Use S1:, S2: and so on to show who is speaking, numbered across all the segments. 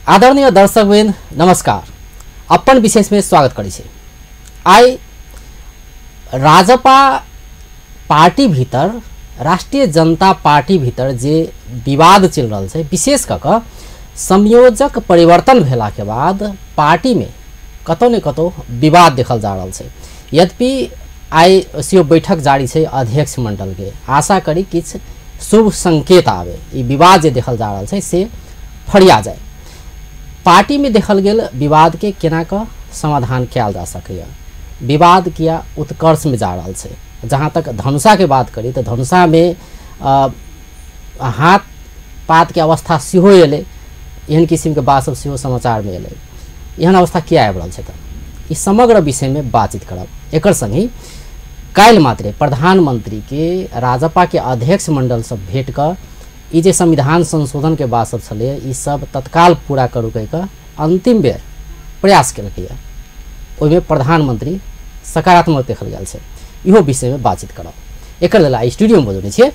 S1: आदरणीय दर्शकवृंद नमस्कार, अपन विशेष में स्वागत करै छी। आइ राजपा पार्टी भीतर, राष्ट्रिय जनता पार्टी भीतर जे विवाद चलि रहल छै, विशेष कऽ कऽ संयोजक परिवर्तन भेला के बाद पार्टी में कतौ ने कतौ विवाद देखल जा रहल छै। यद्यपि आइ सेहो बैठक जारी छै अध्यक्ष मंडल के, आशा करी किछु शुभ संकेत आवे, ई विवाद जे देखल जा रहल छै से फरिया जाए। पार्टी में देखल गेल विवाद के केना कऽ समाधान कयल जा सकैए, विवाद किया उत्कर्ष में जा रहल छै। जहाँ तक धनुषा के बात करी तऽ धनुषा में हाथ पात के अवस्था सेहो एलै, एहन किसिम के बात सब सेहो समाचार में एलै। एहन अवस्था किया आबि रहल छै, तऽ ई समग्र विषय में बातचीत करब। एकर संगहि काल्हि मात्रे प्रधानमंत्री के राजपा के अध्यक्ष मंडल सब भेंट कऽ ई जे संविधान संशोधन के बात सब छलै ई सब तत्काल पूरा करू कहि कऽ अंतिम बेर प्रयास केलकैए, ओहिमे प्रधानमंत्री सकारात्मक देखल गेल छै। इहो विषय में बातचीत करब। एकर लेल आइ स्टूडियो में बजौने छियै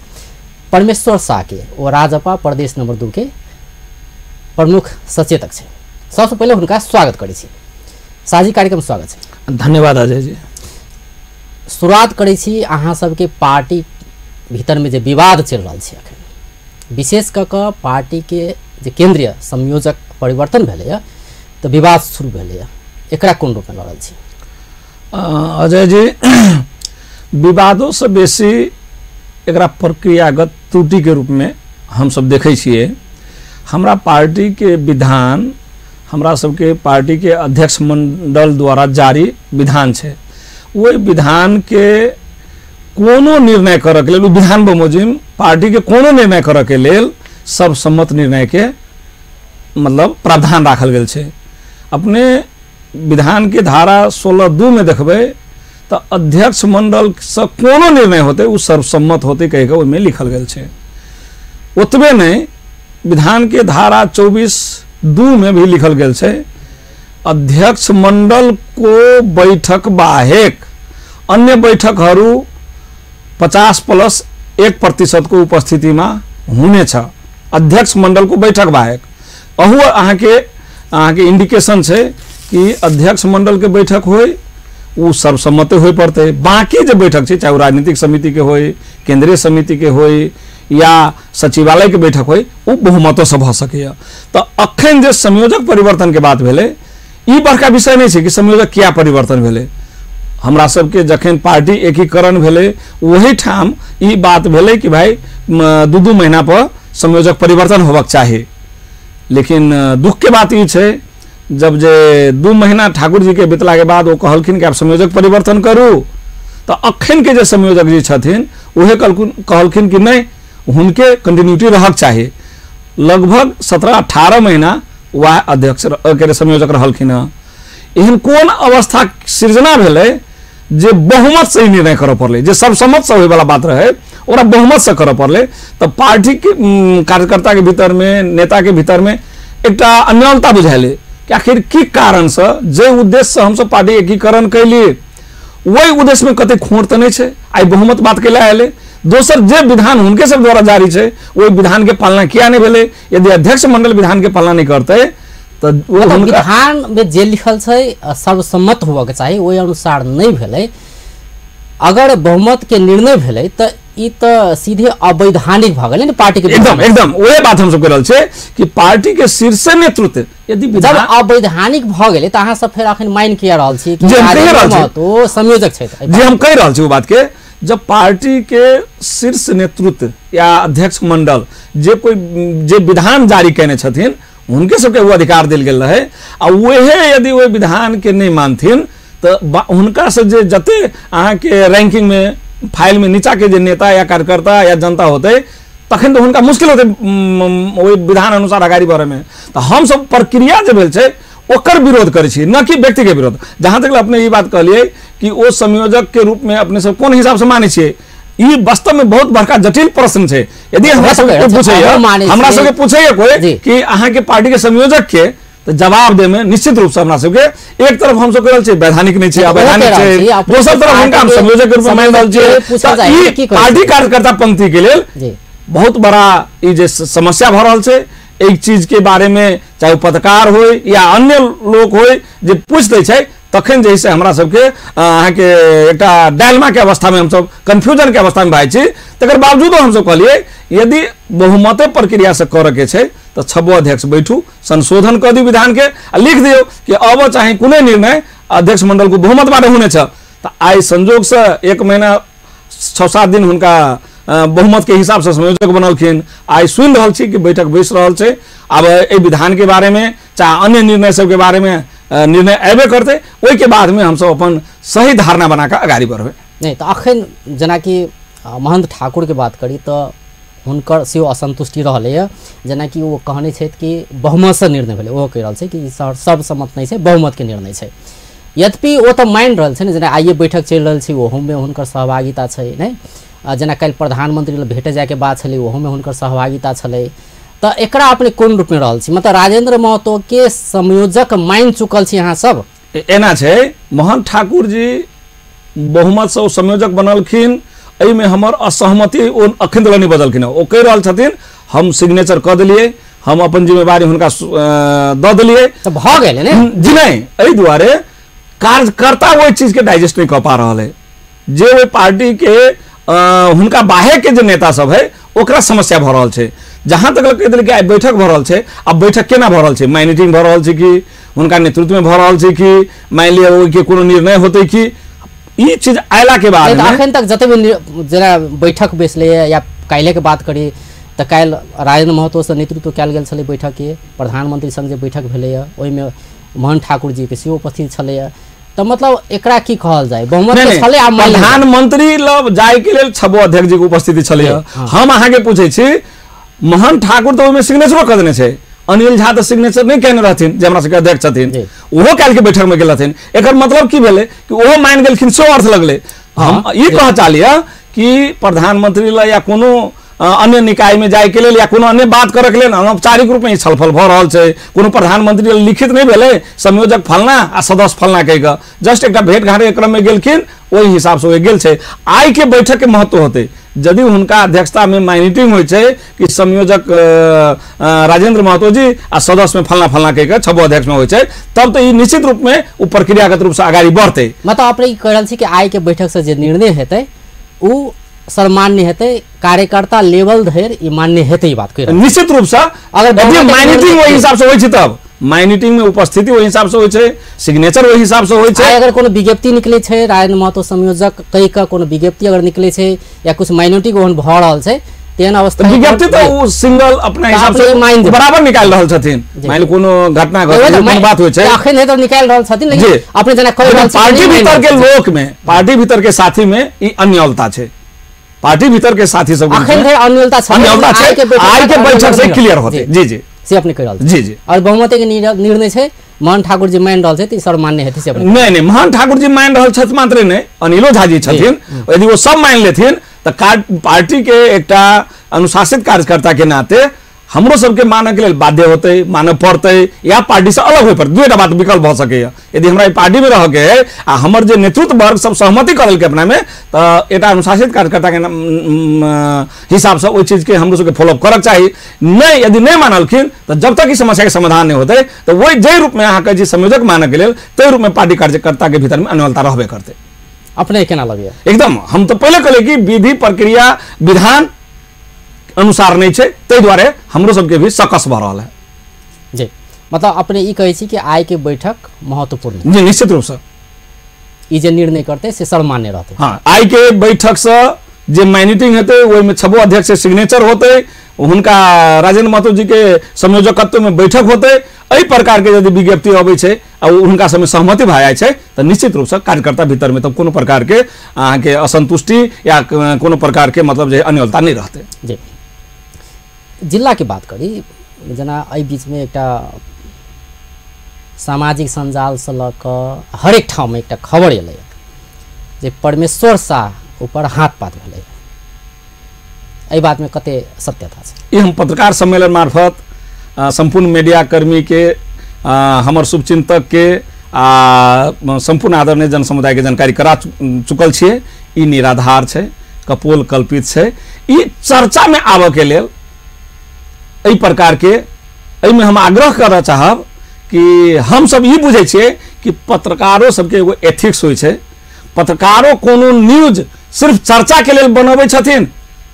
S1: परमेश्वर शाह के, ओ राजपा प्रदेश नंबर 2 के प्रमुख सचेतक छै। सबसँ पहिले हुनका स्वागत करै छी। साझी कार्यक्रम स्वागत छै।
S2: धन्यवाद अजय जी।
S1: शुरुआत करै छी अहाँ सबके पार्टी भीतर में जे विवाद चलि रहल छै अखन, विशेष कऽ कऽ पार्टी के जे केंद्रीय संयोजक परिवर्तन भेलैए तऽ विवाद शुरू भेलैए, एकरा कोन रूपमे लऽ रहल छी?
S2: अजय जी, विवादों से बेसी एकरा प्रक्रियागत त्रुटि के रूप में हम सब देखै छियै। हमरा पार्टी के विधान, हमरा सबके पार्टी के अध्यक्ष मंडल द्वारा जारी विधान छै, ओहि विधान के कोनो निर्णय करऽ के लेल, विधान बमोजिम पार्टी के कोनो निर्णय करऽ के लेल सर्वसम्मत निर्णय के मतलब प्रावधान राखल गेल छै। अपने विधान के धारा 16(2) में देखबै तऽ अध्यक्ष मंडल से कोनो निर्णय होतै ओ सर्वसम्मत होतै कहि कऽ ओहिमे लिखल गेल छै। ओतबे नहि, विधान के धारा 24(2) में भी लिखल गेल छै, अध्यक्ष मंडल को बैठक बाहेक अन्य बैठकहरू 50+1% को उपस्थितिमा हुनेछ। अध्यक्ष मंडल को बैठक बाहेक अहू अहाँके इंडिकेशन छै कि अध्यक्ष मंडल के बैठक होय ओ सर्वसम्मत होय पड़तै। बाकी जे बैठक छै, चाहे ओ राजनीतिक समिति के होय, केंद्रीय समिति के होय या सचिवालय के बैठक होय, ओ बहुमतो से भऽ सकैए। तऽ अखन जे संयोजक परिवर्तन के बात भेलै, ई बड़का विषय नहि छै कि संयोजक किया परिवर्तन भेलै। हमरा सबके जखन पार्टी एकीकरण भेलै ओही ठाम ई बात भेलै कि भाई 2-2 महीना पर संयोजक परिवर्तन होबाक चाही। लेकिन दुख के बात ई छै, जब जे 2 महीना ठाकुर जी के बितला के बाद ओ कहलखिन कि आब संयोजक परिवर्तन करू, तऽ अखन के जे संयोजक जी छथिन उहे कहलखिन कि नहि, हुनके कंटिन्यूटी रहक चाही। लगभग 17-18 महीना वएह अध्यक्ष के संयोजक रहलखिन हँ। एहन कोन अवस्था सृजना भेलै जे बहुमत से निर्णय करऽ पड़लै, जे सर्वसम्मत से होयवला बात रहै ओकरा बहुमत से करऽ पड़लै। तऽ पार्टी के कार्यकर्ता के भीतर में, नेता के भीतर में एकटा अन्योलता बुझायलै कि आखिर की कारण से जे उद्देश्य से हमसब पार्टी एकीकरण कैली वही उद्देश्य में कते खोट तऽ नहि छै, आइ बहुमत बात कैला एलै। दोसर, जे विधान हुनके सब द्वारा जारी छै ओहि विधान के पालना किया नहि भेलै? यदि अध्यक्ष मंडल विधान के पालना नहि करतै तऽ ओ
S1: विधान में जे लिखल छै सर्वसम्मत होबऽ के चाही, ओहि अनुसार नहि भेलै। अगर बहुमत के निर्णय भेलै तऽ ई तऽ सीधे अवैधानिक भऽ गेलै ने पार्टी के।
S2: एकदम एकदम वही बात हम सब कहि रहल छियै कि पार्टी के शीर्ष नेतृत्व यदि
S1: जब अवैधानिक भऽ गेलै तऽ अहाँ सब फेर अखन मानि किया रहल छी कि संयोजक छै?
S2: जे हम कहि रहल छी ओ बात के, जब पार्टी के शीर्ष नेतृत्व या अध्यक्ष मंडल जे कोई जे विधान जारी केने छथिन हुनके सबके वो अधिकार देल गेल रहे, आ वहे यदि ओहि विधान के नहि मानथिन तऽ हुनका से जे जते अहाँके रैंकिंग में फाइल में नीचा के जे नेता या कार्यकर्ता या जनता होते तखन तऽ हुनका मुश्किल होते ओहि विधान अनुसार अगाडि बढ़े में। तऽ हमसब प्रक्रिया जे भेल छै ओकर विरोध करै छी, न कि व्यक्ति के विरोध। जहाँ तक अपने ई बात कहलियै कि ओ संयोजक के रूप में अपने सब कोन हिसाब से मानै छियै, ई वास्तव में बहुत बड़का जटिल प्रश्न छै। यदि हमरा सबके पूछैया, हमरा सबके पूछैया कोई कि अहाँके पार्टी के संयोजक के, तऽ जवाब दे में निश्चित रूप से हमरा सबके एक तरफ हम सब कहि रहल छियै वैधानिक नहि छै, अवैधानिक छै, दोसर तरफ हुनका हम संयोजक के रूप में मानि रहल छियै। ई पार्टी कार्यकर्ता पंक्ति के लेल बहुत बड़ा ई जे समस्या भऽ रहल छै। एक चीज के बारे में चाहे पत्रकार हो या अन्य लोग हो जे पूछ दै छै तखन जे से हमरा सबके अहाँके एकटा डायलमा के अवस्था में हमसब कन्फ्यूजन के अवस्था में भए छी। तकर बावजूदो हमसब कहलियै यदि बहुमते प्रक्रिया से करऽ के छै तऽ छबो अध्यक्ष बैठू, संशोधन कऽ दियौ विधान के आ लिख दियौ कि अब चाहे कोनो निर्णय अध्यक्ष मंडल को बहुमत बाटे होने छ। तऽ आइ संजोग से 1 महीना 6-7 दिन हुनका बहुमत के हिसाब से संयोजक बनलखिन। आइ सुनि रहल छी कि बैठक बैस रहल छै, आब एहि विधान के बारे में चाहे अन्य निर्णय सबके बारे में निर्णय अयबे करतै, ओहिके बाद में हमसब अपन सही धारणा बना कऽ अगाडि बढ़बै।
S1: नहि तऽ अखन जेनाकि महंत ठाकुर के बात करी तऽ हुनकर सेहो असंतुष्टि रहलैए, जेनाकि ओ कहने छथि कि बहुमतसँ निर्णय भेलै, ओहो कहि रहल छै कि सर्वसम्मत नहि छै, बहुमतके निर्णय छै। यद्यपि ओ तऽ मानि रहल छै ने, जेना आइए बैठक चलि रहल छै ओहोमे हुनकर सहभागिता छै, नहि जेना काल्हि प्रधानमंत्री लग भेटे जायके बात छलै ओहोमे हुनकर सहभागिता छलै। तऽ एकरा अपने कोन रूपमे रहल छी, मतलब राजेंद्र महतो के संयोजक मानि चुकल छी अहाँ सब?
S2: एना छै, महंत ठाकुर जी बहुमतसँ संयोजक बनलखिन, एहिमे हमर असहमति ओ अखन तक नहि बदलखिन। ओ कहि रहल छथिन हम सिग्नेचर कऽ देलियै, हम अपन जिम्मेवारी हुनका दऽ देलियै
S1: तऽ भऽ गेलै ने
S2: जी। नहि, एहि दुआरे कार्यकर्ता ओहि चीजके डाइजेस्ट नहि कऽ पा रहल है, जे ओहि पार्टीके हुनका बाहेके जे नेता सब है ओकरा समस्या भऽ रहल छै। जहाँ तक कहि देलकै आइ बैठक भऽ रहल छै, आब बैठक केना भऽ रहल छै, माइनिटिंग भऽ रहल छै कि हुनका नेतृत्वमे भऽ रहल छै कि मानि लिअ ओहिके कोनो निर्णय होतै कि, ई चीज अयला के बाद
S1: अखन तक जते भी जेना बैठक बैसलै या काल्हिके बात करी तऽ काल्हि राजेंद्र महतोसँ नेतृत्व कयल गेल छलै बैठकके, प्रधानमंत्री संग जे बैठक भेलैए ओहिमे मोहन ठाकुर जीके सेहो उपस्थित छलैए। तऽ मतलब एकरा की कहल जाय, बहुमत छलै आ
S2: प्रधानमंत्री लग जाय के लेल छबो अध्यक्ष जी के उपस्थिति छलै। हम अहाँके पूछै छी, मोहन ठाकुर तऽ ओहिमे सिग्नेचरो कऽ देने छै, अनिल झा तऽ सिग्नेचर नहि केने रहथिन जे हमरा सबके अध्यक्ष छथिन, ओहो काल्हि के बैठक में गेल रहथिन। एकर मतलब की भेलै कि ओहो मानि गेलखिन, सेहो अर्थ लगलै। हम ई कहऽ चाहलियै कि प्रधानमंत्री लग या कोनो अन्य निकाय में जाय के लेल या कोनो अन्य बात करऽ के लेल अनौपचारिक रूप में छलफल भऽ रहल छै, कोनो प्रधानमंत्री लिखित नहि भेलै संयोजक फलना आ सदस्य फलना कहि कऽ, जस्ट एकटा भेट घाट के क्रम में गेलखिन, ओहि हिसाब से गेल छै। आइ के बैठक के महत्व होतै यदि हुनका अध्यक्षता में माइनिटिंग होइ छै कि संयोजक राजेंद्र महतो जी आ सदस्य में फलना फलना कहि कऽ छबो अध्यक्ष में होइ छै, तब तऽ ई निश्चित रूप में ओ प्रक्रियागत रूप से अगाडि बढ़तै।
S1: मतलब अपने ई कहि रहल छी कि आइ के बैठक से जे निर्णय हेतै ओ सर्वमान्य हेतै, कार्यकर्ता लेवल धरि ई मान्य हेतै, ई बात कहि
S2: निश्चित रूप से। अगर माइनिटिंग ओहि हिसाब से होइ छै तब माइनिटिंग में उपस्थिति ओहि हिसाब से होइ छै, सिग्नेचर ओहि हिसाब से होइ छै।
S1: अगर कोनो विज्ञप्ति निकलै छै राजेंद्र महतो संयोजक कहि कऽ कोनो विज्ञप्ति अगर निकलै छै या कुछ माइनॉरिटी ओहन भऽ रहल छै तेहन अवस्था
S2: विज्ञप्ति तऽ ओ सिंगल अपना हिसाब से बराबर निकालि रहल छथिन। मानि कोनो घटना घटै कोनो बात होइ छै
S1: अखन नहि तऽ निकालि रहल छथिन, लेकिन अपने जेना कहि रहल
S2: पार्टी भीतर के लोक में, पार्टी भीतर के साथी में ई अन्योलता छै, पार्टी भीतर के साथी सब
S1: अखन धरि अन्योलता छै,
S2: अन्योलता छै। आइ के बैठक से क्लियर होतै। जी जी,
S1: से अपने कहि रहल छी।
S2: जी जी,
S1: और बहुमत के निर्णय छै, मोहन ठाकुर जी मानि रहल छथि, सर्वमान्य हेतै से अपने?
S2: नहि नहि, मोहन ठाकुर जी मानि रहल छथि मात्र नहि, अनिलो झा जी छथिन, यदि ओ सब मानि लेथिन तऽ पार्टी के एकटा अनुशासित कार्यकर्ता के नाते हमरो सबके मानऽ के लेल बाध्य होतै, मानऽ पड़तै या पार्टी से अलग होय पड़तै। दुएटा बात विकल्प भऽ सकैए। यदि हमरा पार्टी में रहऽ के है आ हमर जे नेतृत्व वर्ग सब सहमति कऽ लेलकै अपना में, तऽ एकटा अनुशासित कार्यकर्ता के हिसाब से ओहि चीज के हमरो सबके फॉलोअप करऽ चाही। नहि, यदि नहि मानलखिन तऽ जब तक ई समस्या के समाधान नहि होतै तऽ ओहि जाहि रूप में अहाँके जे संयोजक मानऽ के लेल ताहि रूप में पार्टी कार्यकर्ता के भीतर में अन्योलता रहबे करतै।
S1: अपने केना लगैए?
S2: एकदम, हम तऽ पहिले कहलियै कि विधि प्रक्रिया विधान अनुसार नहीं छै, ताहि दुआरे हमरो सबके भी सकस भऽ रहल है।
S1: जी, मतलब अपने ई कहै छी कि आइ के बैठक महत्वपूर्ण।
S2: जी, निश्चित रूप से
S1: ई जे निर्णय करतै से सर्वमान्य रहतै।
S2: हाँ, आइ के बैठक से जे माइनिटिंग हेतै ओहिमे छबो अध्यक्ष के सिग्नेचर होतै, हुनका राजेंद्र महतो जी के संयोजकत्व में बैठक होतै, एहि प्रकार के यदि विज्ञप्ति अबै छै आ हुनका सबमे सहमति भए जाइ छै तऽ निश्चित रूप से कार्यकर्ता भीतर में तब कोनो प्रकार के अहाँके असंतुष्टि या कोनो प्रकार के मतलब जे अन्योलता नहि रहतै।
S1: जी, जिला के बात करी, जेना एहि बीचमे एकटा सामाजिक सञ्जालसँ लऽ कऽ हरेक ठाममे एकटा खबर एलै जे परमेश्वर शाह ऊपर हाथ पात भेलै, एहि बातमे कते सत्यता छै?
S2: ई हम पत्रकार सम्मेलन मार्फत सम्पूर्ण मीडिया कर्मी के, हमर शुभचिंतक के आ सम्पूर्ण आदरणीय जन समुदाय के जानकारी करा चुकल छियै। ई निराधार छै, कपोल कल्पित छै। ई चर्चा में आबऽ के लेल एहि प्रकार के एहिमे हम आग्रह करऽ चाहब कि हमसब ई बुझै छियै कि पत्रकारो सबके एगो एथिक्स होइ छै। पत्रकारो कोनो न्यूज सिर्फ चर्चा के लेल बनबै छथिन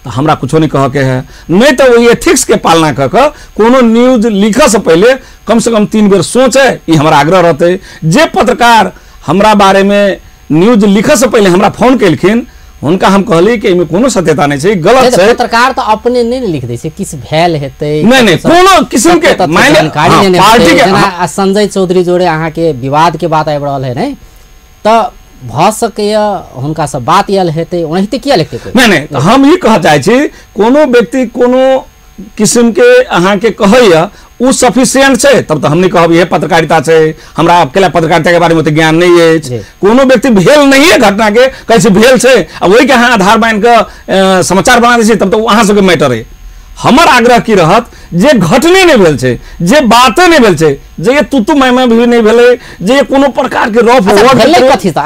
S2: तऽ हमरा कुछो नहीं कहके है, नहीं तो ओहि एथिक्स के पालना कऽ कऽ कोनो न्यूज लिखऽ से पहले कम से कम 3 बेर सोचे, ई हमरा आग्रह रहतै। जे पत्रकार हमरा बारे में न्यूज लिखऽ से पहले हमरा फोन केलखिन, हुनका हम कहली कि एहिमे कोनो सत्यता नहीं छै, गलत छै।
S1: पत्रकार तो अपने नहीं लिख दै छै, किछु भेल हेतै,
S2: नहीं नहीं कोनो किस्म के जानकारी पार्टी के।
S1: जेना संजय चौधरी जोड़े अहाँ के विवाद के बात आबि रहल है नहीं, तऽ भऽ सकैया हुनका से बात आयल हेतै, ओनाहिते किया लिखतै कोइ?
S2: नहीं नहीं, हम ई कहऽ चाहै छी कोनो व्यक्ति कोनो किस्म के अहाँ के कहैया उ सफिशिएंट छै तब तो हम नहीं कहब इहे पत्रकारिता छै। हमरा अकेला पत्रकारिता के बारे में ओते ज्ञान नहीं अछि। कोनो व्यक्ति भेल नहीं है घटना के कहै छै भेल छै आ ओहि के अहाँ आधार बान्हि कऽ समाचार बना दै छी, तब तो अहाँ सबके मैटर है। हमर आग्रह की रहत, जे घटने नहीं भेल छै, जे बाते नहीं भेल छै, जे ये तू तू मैं मैं भी नहीं भेलै, जे कोनो प्रकार के रफ वर्ड
S1: कथी त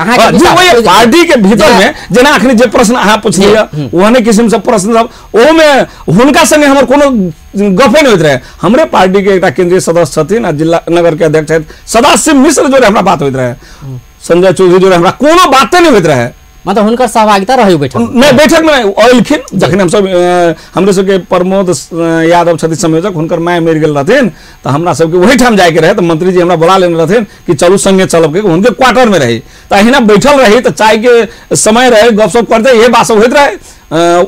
S2: पार्टी के भीतर में जेना अखनी जे प्रश्न अहाँ पुछलियै ओहने किस्म से प्रश्न सब ओहोमे हुनका संगे हमर कोनो गपे नहीं होइत रहे। हमरे पार्टी के एकटा केंद्रीय सदस्य छथिन आ जिला नगर के अध्यक्ष छथि सदाशिव मिश्र जोड़े हमरा बात होइत रहे, संजय चौधरी जोड़े हमरा कोनो बाते नहीं होइत रहे।
S1: मतलब हुनकर सहभागिता रही बैठक
S2: नहीं, बैठक में अयलखिन जखन हमसब हमरे सबके प्रमोद यादव छथिन संयोजक, हुनकर माय मरि गेल रहथिन तऽ हमरा सबके ओहिठाम जायके रहे, तऽ मंत्री जी हमरा बोला लेने रहथिन कि चलू संगे चलब के, हुनके क्वार्टर में रही तऽ अहिना बैठल रही, तऽ चाय के समय रहे, गपशप करते इहे बात सब होइत रहे।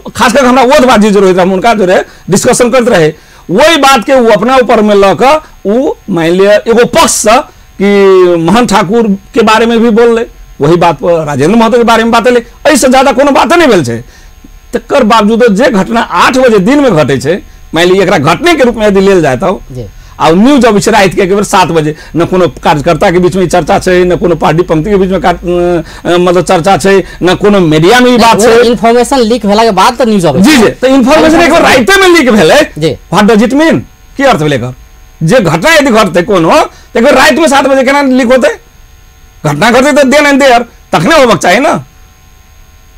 S2: खास करके हमरा ओध बात जी जो होइत रहे, हम हुनका जो रहे डिस्कशन करैत रहे, ओहि बात के ओ अपना ऊपर में लऽ कऽ ओ मानि लिअ एगो पक्षसँ कि मोहन ठाकुर के बारे में भी बोललै, वही बात पर राजेंद्र महतो के बारे में बात एलै, एहिसँ ज्यादा कोनो बात नहीं भेल छै। तकर बावजूदो जे घटना 8 बजे दिन में घटै छै, मानि लिअ एकरा घटने के रूप में यदि लेल जाय तऽ आ न्यूज अबै छै राति के एक बेर 7 बजे, न कोनो कार्यकर्ता के बीच में चर्चा छै, न कोनो पार्टी पंक्ति के बीच में मतलब चर्चा छै, न कोनो मीडिया में ई बात छै।
S1: इन्फॉर्मेशन लीक भेला के बाद तऽ न्यूज अबै
S2: जी जी, तऽ इन्फॉर्मेशन एक बेर राइते में लीक भेलै, what does it mean, की अर्थ भेलै एकर? जे घटना यदि घटतै कोनो तऽ एक बेर राति में 7 बजे केना लीक होतै? घटना घटतै तऽ देन एंड there तखने होबक चाही ना।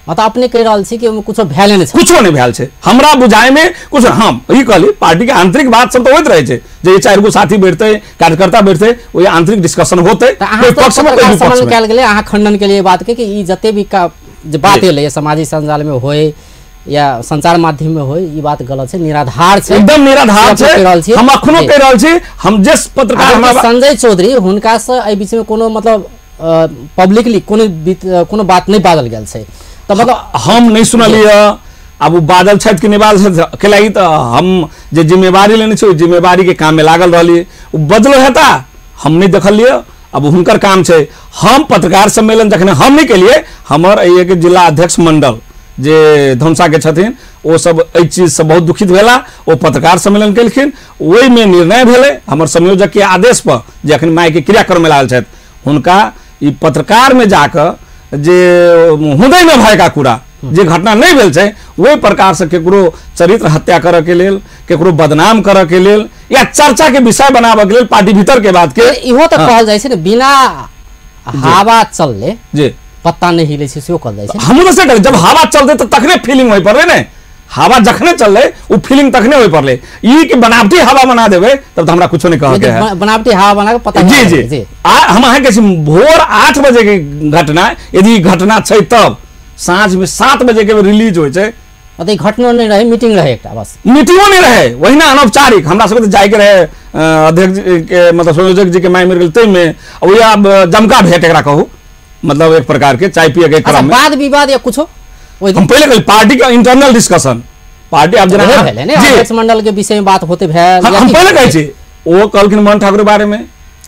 S1: मतलब अपने कहि रहल छी कि ओहिमे कुछो भेले नहि छै,
S2: कुछो नहि भेल छै हमरा बुझाय में कुछ। हम ई कहली पार्टी के आंतरिक बात सब तऽ होइत रहै छै, जे 4 गो साथी बैठतै, कार्यकर्ता बैठतै, ओहि आंतरिक डिस्कशन होतै।
S1: कोइ पक्ष में कोइ विपक्ष में कयल गेलै, अहाँ खंडन के लिए बात के कि ई जते भी जे बात एलै सामाजिक संजाल में होय या संचार माध्यम में होय, ई बात गलत छै, निराधार छै,
S2: एकदम निराधार छै। हम अखनो कहि रहल छी, हम जे पत्रकार हमरा
S1: संजय चौधरी हुनका से एहि बीच में कोनो मतलब पब्लिकली कोनो बात नहीं बाजल गेल छै, तऽ मतलब
S2: हम नहीं सुनलियै। आब ओ बाजल छथि कि नहि बाजल छथि कैलाकि तऽ हम जे जिम्मेवारी लेने छी ओहि जिम्मेवारी के काम में लागल रहलियै, ओ बजलो हेता हम नहीं देखलियै, अब हुनकर काम छै। हम पत्रकार सम्मेलन जखन हम नहीं केलियै, हमर एहि जिला अध्यक्ष मंडल जे धमसा के छथिन ओ सब एहि चीजसँ बहुत दुखित भेला, ओ पत्रकार सम्मेलन केलखिन, ओहिमे निर्णय भेलै हमर संयोजक के आदेश पर जे अखन माय के क्रियाक्रम में लागल छथि हुनका ई पत्रकार में जाकऽ जे हुदै में भयका कुरा जे घटना नहीं भेल छै ओहि प्रकार से केकरो चरित्र हत्या करऽ के लेल, केकरो बदनाम करऽ के लेल या चर्चा के विषय बनाबऽ के लेल पार्टी भीतर के बात के
S1: इहो तऽ कहल जाइ छै ने, बिना हवा चलले
S2: जे
S1: पत्ता नहीं हिले छै सेहो कहल जाइ छै।
S2: हमहूँ तऽ से कहली, जब हवा चलतै तऽ तखने फीलिंग होइ पड़लै ने, हवा जखने चललै ओ फीलिंग तखने होइ पड़लै। ई कि बनावटी हवा बना देबै तब तऽ हमरा कुछो नहीं कहऽ के है,
S1: बनावटी हवा बना के पता
S2: जी जी जी। आ हम अहाँके भोर 8 बजे के घटना, यदि घटना छै तब साँझ में 7 बजे के रिलीज होइ छै,
S1: मतलब घटनो नहीं रहे, मीटिंग रहे एकटा बस,
S2: मीटिंगो नहीं रहे, वही अनौपचारिक हमरा सबके जायके रहे अध्यक्ष के मतलब संयोजक जी के माय मरि गेल ताहिमे, वही आब जमका भेंट एकरा कहू, मतलब एक प्रकार के चाय पिए के क्रम में
S1: वाद विवाद या कुछो।
S2: हम पहले कहली पार्टी के इंटरनल डिस्कशन, पार्टी आब जेना
S1: भेलै ने अध्यक्ष मंडल के विषय में बात होते भेल,
S2: हम पहले कहै छी ओ कहलखिन मोहन ठाकुर के बारे में,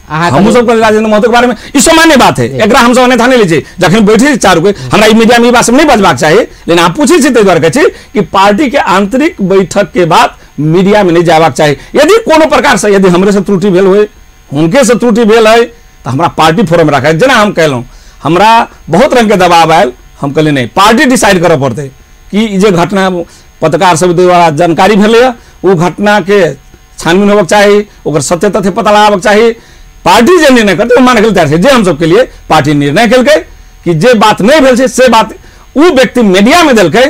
S2: हमहूँ सब कहली राजेंद्र महतो के बारे में, ई सामान्य बात है, एकरा हमसब अन्यथा नहीं लै छी। जखन बैठे छी चारू कोइ, हमरा ई मीडिया में ई बात सब नहीं बजबाक चाही, लेकिन अहाँ पूछै छी ताहि दुआरे कहै छी कि पार्टी के आंतरिक बैठक के बाद मीडिया में नहीं जाबाक चाही। यदि कोनो प्रकार से यदि हमरे से त्रुटि भेल होय, हुनके से त्रुटि भेल है, तऽ हमरा पार्टी फोरम राखै, जेना हम कहलहुँ हमरा बहुत रंग के दबाव आयल, हम कहलियै नहीं पार्टी डिसाइड करऽ पड़तै कि ई जे घटना पत्रकार सब द्वारा जानकारी भेलैए ओ घटना के छानबीन होबक चाही, ओकर सत्य तथ्य पता लगाबक चाही। पार्टी जे निर्णय करतै ओ मानके लेल तैयार छै, जे हमसब के लिए पार्टी निर्णय केलकै कि जे बात नहीं भेल छै से बात ओ व्यक्ति मीडिया में देलकै,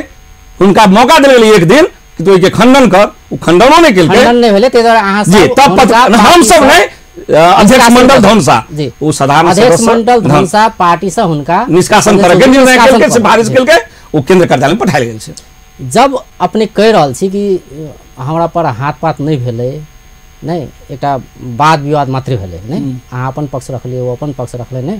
S2: हुनका मौका देल गेलै एक दिन कि तू के खंडन कर, उ खंडनो नहि केलकै,
S1: खंडन नहि भेलै, ताहि दुआरे अहाँ
S2: जी तब हम सब नहि, अध्यक्ष मंडल धनुषा ओ साधारण
S1: अध्यक्ष मंडल धनुषा पार्टी से हुनका
S2: निष्कासन करे के निर्णय केलकै, सिफारिश केलकै, ओ केंद्र कार्यालय में पठायल गेल छै।
S1: जब अपने कहि रहल छी कि हमरा पर हाथ पात नहि भेलै, नहि एकटा वाद विवाद मात्र भेलै, नहि अहाँ अपन पक्ष रखलियै ओ अपन पक्ष रखलै, नहि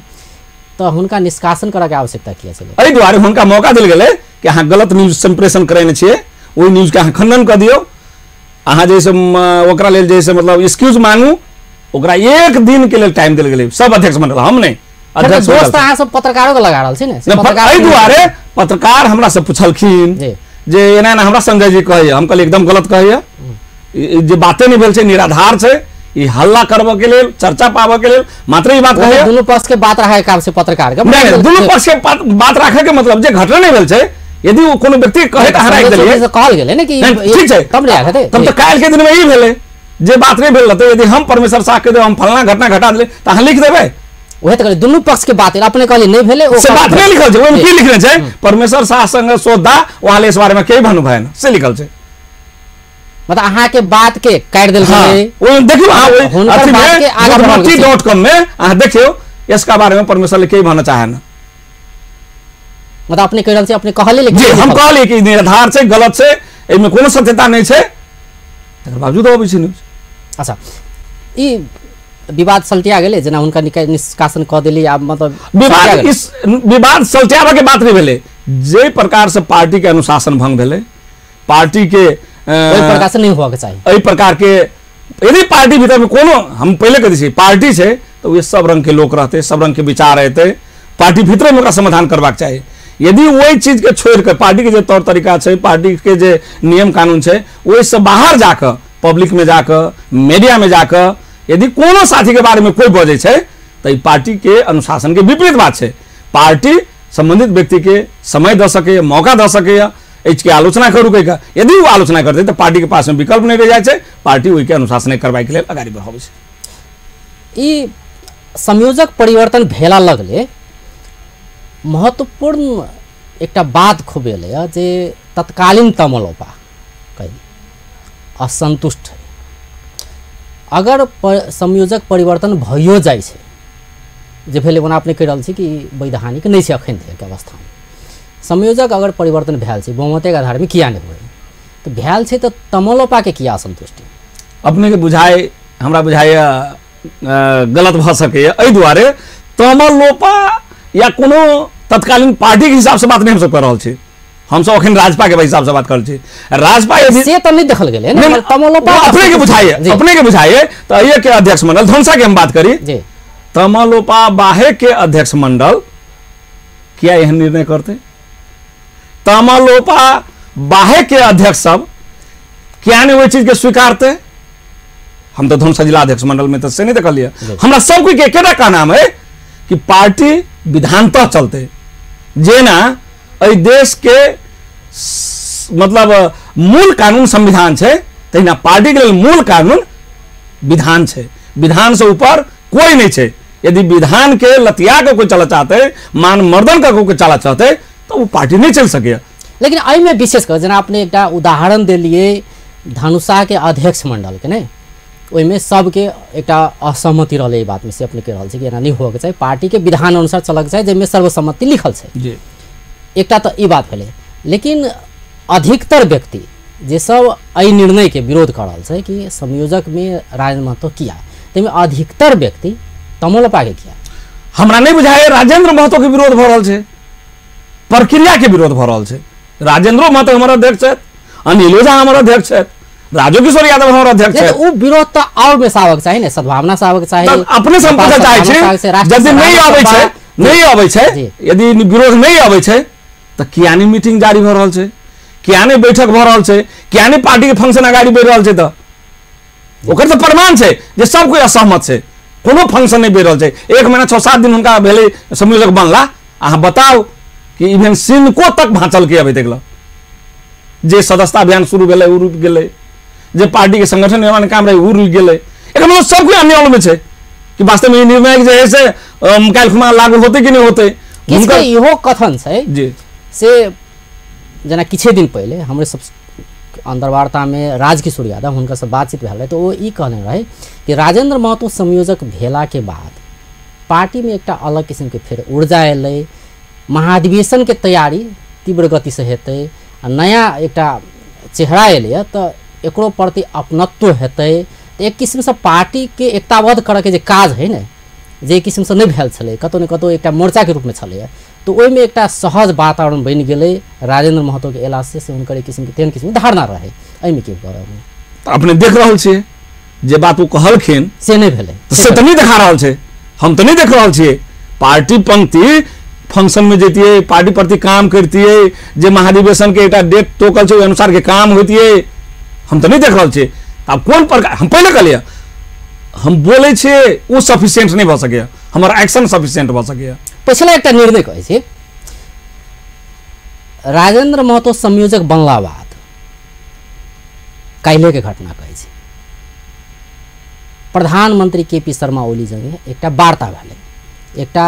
S1: तऽ हुनका निष्कासन करऽ के आवश्यकता किया छलै?
S2: एहि दुआरे हुनका मौका देल गेलै कि अहाँ गलत न्यूज संप्रेषण करेने छियै, ओहि न्यूज के अहाँ खंडन कऽ दियौ, अहाँ जैसे ओकरा लेल जैसे मतलब एक्सक्यूज मांगू, ओकरा एक दिन के लेल टाइम देल गेलै सब अध्यक्ष मंडल, हम नहि
S1: अध्यक्ष दोस्त अहाँ सब पत्रकारो के लगा रहल छी ने,
S2: एहि दुआरे पत्रकार हमरा से पुछलखिन जे एना एना हमरा संजय जी कहैया, हम कहलियै एकदम गलत कहैया, जे बाते नहि भेल छै, निराधार छै, ई हल्ला करबऽ के लेल, चर्चा पाबऽ के लेल मात्र ई बात कहैया।
S1: दुनू पक्ष के बात राखै के काम छै पत्रकार के,
S2: नहि दुनू पक्ष के बात राखै के मतलब जे घटना नहि भेल छै, यदि ओ कोनो व्यक्ति कहै तऽ अहाँ राखि देलियै,
S1: कहल गेलै ने कि
S2: ठीक छै
S1: तब नहि हेतै,
S2: तब तऽ काल्हि के दिन मे ई भेलै जे बात नहि भेल रहतै, यदि हम परमेश्वर साह के देब हम फलना घटना घटा देलै तऽ अहाँ लिख देबै,
S1: वएह तऽ कहलियै दुनू पक्ष के बात अपने कहलियै नहि भेलै,
S2: से बात नहि लिखल छै, ओहिमे की लिखने छै परमेश्वर साह संग सोधा उहाँले यस बारेमा केही भन्नु भएन से लिखल छै,
S1: मतलब अहाँ के बात के काटि देल गेलै।
S2: ओहिमे देखियौ अहाँ ओहि अथी में बुधमती.com में अहाँ देखियौ यसका बारेमा परमेश्वरले केही भन्न चाहेन,
S1: मतलब अपने कहि रहल छी, अपने कहलियै लेकिन
S2: जी हम कहलियै कि निराधार छै, गलत छै, एहिमे कोनो सत्यता नहि छै, तकर बावजूद अबै छै न्यूज।
S1: अच्छा ई विवाद सलटिया गेलै जेना हुनका निष्कासन कऽ देली, आब मतलब
S2: विवाद इस विवाद सलटियाबऽ के बात नहि भेलै, जे प्रकार से पार्टी के अनुशासन भंग भेलै, पार्टी के
S1: ओहि प्रकार से नहीं होबाक चाही,
S2: एहि प्रकार के यदि पार्टी भीतर में कोनो, हम पहिले कह दै छी पार्टी छै तऽ ओहि सब रंग के लोक रहतै, सब रंग के विचार हेतै, पार्टी भीतरे में ओकरा समाधान करबाक चाही। यदि ओहि चीज के छोड़ि कऽ पार्टी के जे तौर तरीका छै, पार्टी के जे नियम कानून छै, ओहिसँ बाहर जाकऽ पब्लिक में जाकऽ मीडिया में जाकऽ यदि कोनो साथी के बारे में कोई बजै छै तऽ ई पार्टी के अनुशासन के विपरीत बात छै। पार्टी संबंधित व्यक्ति के समय दऽ सकैए, मौका दऽ सकैए, एहिके आलोचना करू कहि कऽ, यदि ओ आलोचना करतै तऽ पार्टी के पास में विकल्प नहि रहि जाइ छै, पार्टी ओहिके अनुशासन करबाके लेल अगाडि बढ़ाबै छै।
S1: ई संयोजक परिवर्तन भेला लगले महत्वपूर्ण एकटा बात खूब एलै जे तत्कालीन तमलोपा कही असंतुष्ट है, अगर संयोजक परिवर्तन भइयो जाइ छै जे भेलै, ओना अपने कहि रहल छी कि वैधानिक नहि छै अखन धरिके अवस्थामे, संयोजक अगर परिवर्तन भेल छै बहुमतेके आधारमे किया नहि होइ, तऽ भेल छै तऽ तमलोपाके किया असंतुष्टि?
S2: अपने के बुझाइ हमरा बुझाइए गलत भऽ सकैए, एहि दुआरे तमलोपा या कोनो तत्कालीन पार्टी के हिसाब से बात नहीं हमसब कर रहल छी, हमसब अखन राजपा के हिसाब से बात कर रहल छी, राजपा यदि
S1: से तऽ नहि देखल गेलै ने, तमलोपा
S2: अपने के बुझाइए, अपने के बुझाइए तऽ एहि के अध्यक्ष मंडल धनुषा के हम बात करी, तमलोपा बाहे के अध्यक्ष मंडल किया एहन निर्णय करते, तमलोपा बाहे के अध्यक्ष सब किया नहीं ओहि चीज के स्वीकारते? हम तऽ धनुषा जिला अध्यक्ष मंडल में तऽ से नहीं देखलियै, हमरा सब कोई के एकेटा कहनाम है कि पार्टी विधानतः चलते, जेना एहि देश के मतलब मूल कानून संविधान छै तहिना पार्टी के लेल मूल कानून विधान छै, विधान से ऊपर कोई नहीं छै। यदि विधान के लतिया के कोई चला चाहते, मान मर्दन का कोई चला चाहते तो वो पार्टी नहीं चल सके।
S1: लेकिन एहिमे विशेष कर जेना अपने एकटा उदाहरण देलियै धनुषा के अध्यक्ष मंडल के, ने ओहिमे सबके एकटा असहमति रहलै एहि बातमे, से अपने कहि रहल छी कि एना नहि होबऽके चाही, पार्टीके विधान अनुसार चलऽके चाही जाहिमे सर्वसम्मति लिखल छै
S2: जी,
S1: एकटा तऽ ई बात भेलै। लेकिन अधिकतर व्यक्ति जे सब एहि निर्णयके विरोध कऽ रहल छै कि संयोजकमे राजेन्द्र महतो किया, ताहिमे अधिकतर व्यक्ति तमलोपाके किया?
S2: हमरा नहि बुझाइए राजेंद्र महतो के विरोध भऽ रहल छै, प्रक्रिया के विरोध भऽ रहल छै। राजेंद्रो महतो हमर अध्यक्ष छथि, अनिलो झा हमर अध्यक्ष छथि, राजो किशोर यादव हमर अध्यक्ष छथि,
S1: ओ विरोध तऽ आओर में आबक चाही ने, सद्भावना से आबक चाही।
S2: अपने से हम पूछऽ चाहै छी, यदि नहि अबै छै, नहि अबै छै, यदि विरोध नहि अबै छै तऽ किया नहि मीटिंग जारी भऽ रहल छै, किया नहि बैठक भऽ रहल छै, किया नहि पार्टी के फंक्शन अगाडि बढ़ि रहल छै? तऽ ओकर तऽ प्रमाण छै जे सब कोई असहमत छै, कोनो फंक्शन नहि बढ़ि रहल छै। एक महीना 6-7 दिन हुनका भेलै संयोजक बनला, अहाँ बताउ कि इवेन सिनको तक भाँचल के अबै तक जे सदस्यता अभियान शुरू भेलै ओ रुकि गेलै, जे पार्टी के संगठन निर्माण काम रहे ओ रुकि गेलै। एकर मतलब सब कोई अन्याय में छै कि वास्तव में ई निर्णय जे है से काल्हि खुमा लागू होतै कि नहि होतै।
S1: किछु इहो कथन छै
S2: जी
S1: से जेना किछे दिन पहिले हमरे सब अंतर्वार्तामे राजकिशोर यादव हुनकासँ बातचीत भेल रहै तऽ ओ ई कहने रहै कि राजेंद्र महतो संयोजक भेलाके बाद पार्टीमे एकटा अलग किसिमके फेर ऊर्जा एलै, महाधिवेशनके तैयारी तीव्र गतिसँ हेतै आ नया एकटा चेहरा एलै तऽ एकरो प्रति अपनत्व हेतै। तऽ एक किसिमसँ पार्टीके एकताबद्ध करऽके जे काज है ने, जे किसिमसँ नहि भेल छलै, कतहु ने कतहु एकटा मोर्चाके रूपमे छलैए, तऽ ओहिमे एकटा सहज वातावरण बनि गेलै राजेंद्र महतोके अयलासँ, से हुनकर एक किसिमके तेहन किसिमके धारणा रहै। एहिमे की करब?
S2: अपने देख रहल छियै जे बात ओ कहलखिन
S1: से नहि भेलै,
S2: से तऽ नहि देखा रहल छै, हम तऽ नहि देख रहल छियै। पार्टी पंक्ति फंक्शन में जैतियै, पार्टी प्रति काम करतियै, जे महाधिवेशन के एकटा डेट टोकल छै ओहि अनुसार के काम होइतियै, हम तऽ नहि देख रहल छियै। आब कोन प्रकार, हम पहिले कहलियै हम बोलै छियै ओ सफिशिएंट नहि भऽ सकैए, हमर एक्शन सफिशिएंट भऽ सकैए।
S1: पछिला एकटा निर्णय कहै छी, राजेंद्र महतो संयोजक बनला बाद काल्हिके घटना कहै छी, प्रधानमंत्री के पी शर्मा ओली जंगे एकटा वार्ता भेलै, एकटा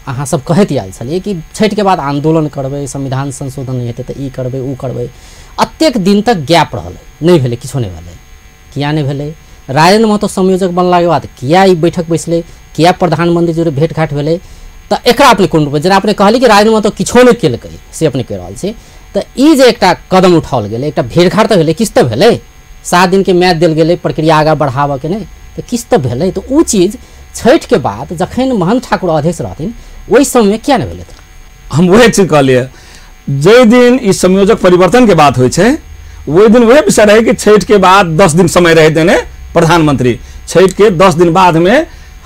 S1: अहाँ सब कहैत आयल छलियै कि छठिके बाद आंदोलन करबै, संविधान संशोधन नहि हेतै तऽ ई करबै ओ करबै, अतेक दिन तक गैप रहलै, नहि भेलै, किछो नहि भेलै। किया नहि भेलै? राजेंद्र महतो संयोजक बनलाके बाद किया ई बैठक बैसलै, किया प्रधानमंत्री जोड़े भेंटघाट भेलै? तऽ एकरा अपने कोन रूपमे, जेना अपने कहली कि राजेंद्र महतो किछो नहि केलकै से अपने कहि रहल छी, तऽ ई जे एकटा कदम उठाओल गेलै, एकटा भेंटघाट तऽ भेलै, किछु तऽ भेलै, 7 दिनके म्याद देल गेलै प्रक्रिया आगाँ बढ़ाबऽके, नहि तऽ किछु तऽ भेलै। तऽ ओ चीज छठिके बाद जखन महंत ठाकुर अध्यक्ष रहथिन ओहि समयमे किया नहि भेलै?
S2: हम वएह चीज कहलियै, जाहि दिन ई संयोजक परिवर्तनके बात होइ छै ओहि दिन वएह विषय रहै कि छठिके बाद 10 दिन समय रहै देने प्रधानमंत्री, छठिके 10 दिन बादमे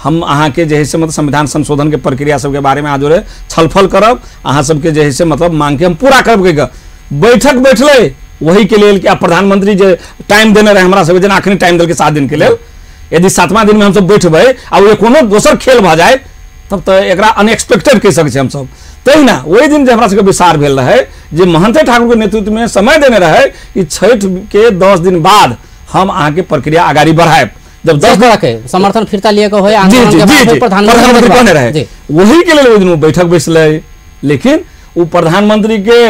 S2: हम अहाँके जे है से मतलब संविधान संशोधनके प्रक्रिया सबके बारेमे आज छलफल करब, अहाँ सबके जे है से मतलब मांगके हम पूरा करब कहि कऽ बैठक बैठलै वही के लेल कि आब प्रधानमंत्री जे टाइम देने रहे हमरा सबके, जेना अखनी टाइम देलकै 7 दिन के लेल, यदि 7वां दिनमे हमसब बैठबै आ ओ कोनो दोसर खेल भऽ जाय तब तऽ एकरा अनएक्सपेक्टेड कहि सकै छी हमसब। तहिना ओहि दिन जे हमरा सबके विचार भेल रहै जे महंत ठाकुरके नेतृत्वमे समय देने रहै कि छठिके 10 दिन बाद हम अहाँके प्रक्रिया अगाडि बढ़ायब, जब 10
S1: दिन के समर्थन फिरता लिए के होय आंदोलन के बाद
S2: प्रधानमंत्री कहने रहे, वही के लेल ओहि दिन बैठक बैसलै। लेकिन ओ प्रधानमंत्री के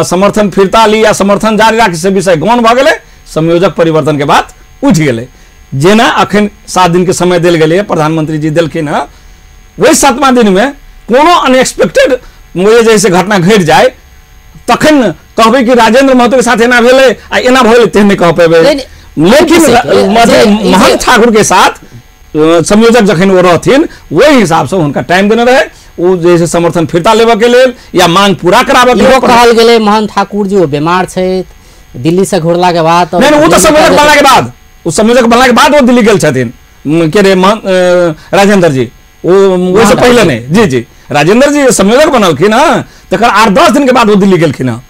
S2: समर्थन फिरता ली या समर्थन जारी राखी से विषय गौण भऽ गेलै, संयोजक परिवर्तन के बात उठि गेलै। जेना अखन 7 दिन के समय देल गेलै, प्रधानमंत्री जी देलखिन हँ, वही 7वां दिनमे कोनो अनएक्सपेक्टेड जैसे घटना घटि जाय तखन कहबै कि राजेंद्र महतो के साथ एना भेलै आ एना भऽ गेलै तेहन नहि कह पेबै। लेकिन महंत ठाकुर के साथ संयोजक जखन ओ रहथिन ओहि हिसाबसँ हुनका टाइम देने रहै, ओ जे है समर्थन फिरता लेबऽ के लेल या मांग पूरा कराबऽ के लेल।
S1: कहल गेलै महंत ठाकुर जी ओ बीमार छथि, दिल्ली से घुरला के बाद,
S2: नहीं वो तो संयोजक बनला के बाद, ओ संयोजक बनला के बाद वो दिल्ली गेल छथिन के रे राजेंद्र जी, वो ओहिसँ पहिले नहि। जी जी, राजेंद्र जी संयोजक बनलखिन हँ तकर 8-10 दिन के बाद वो दिल्ली गेलखिन हँ,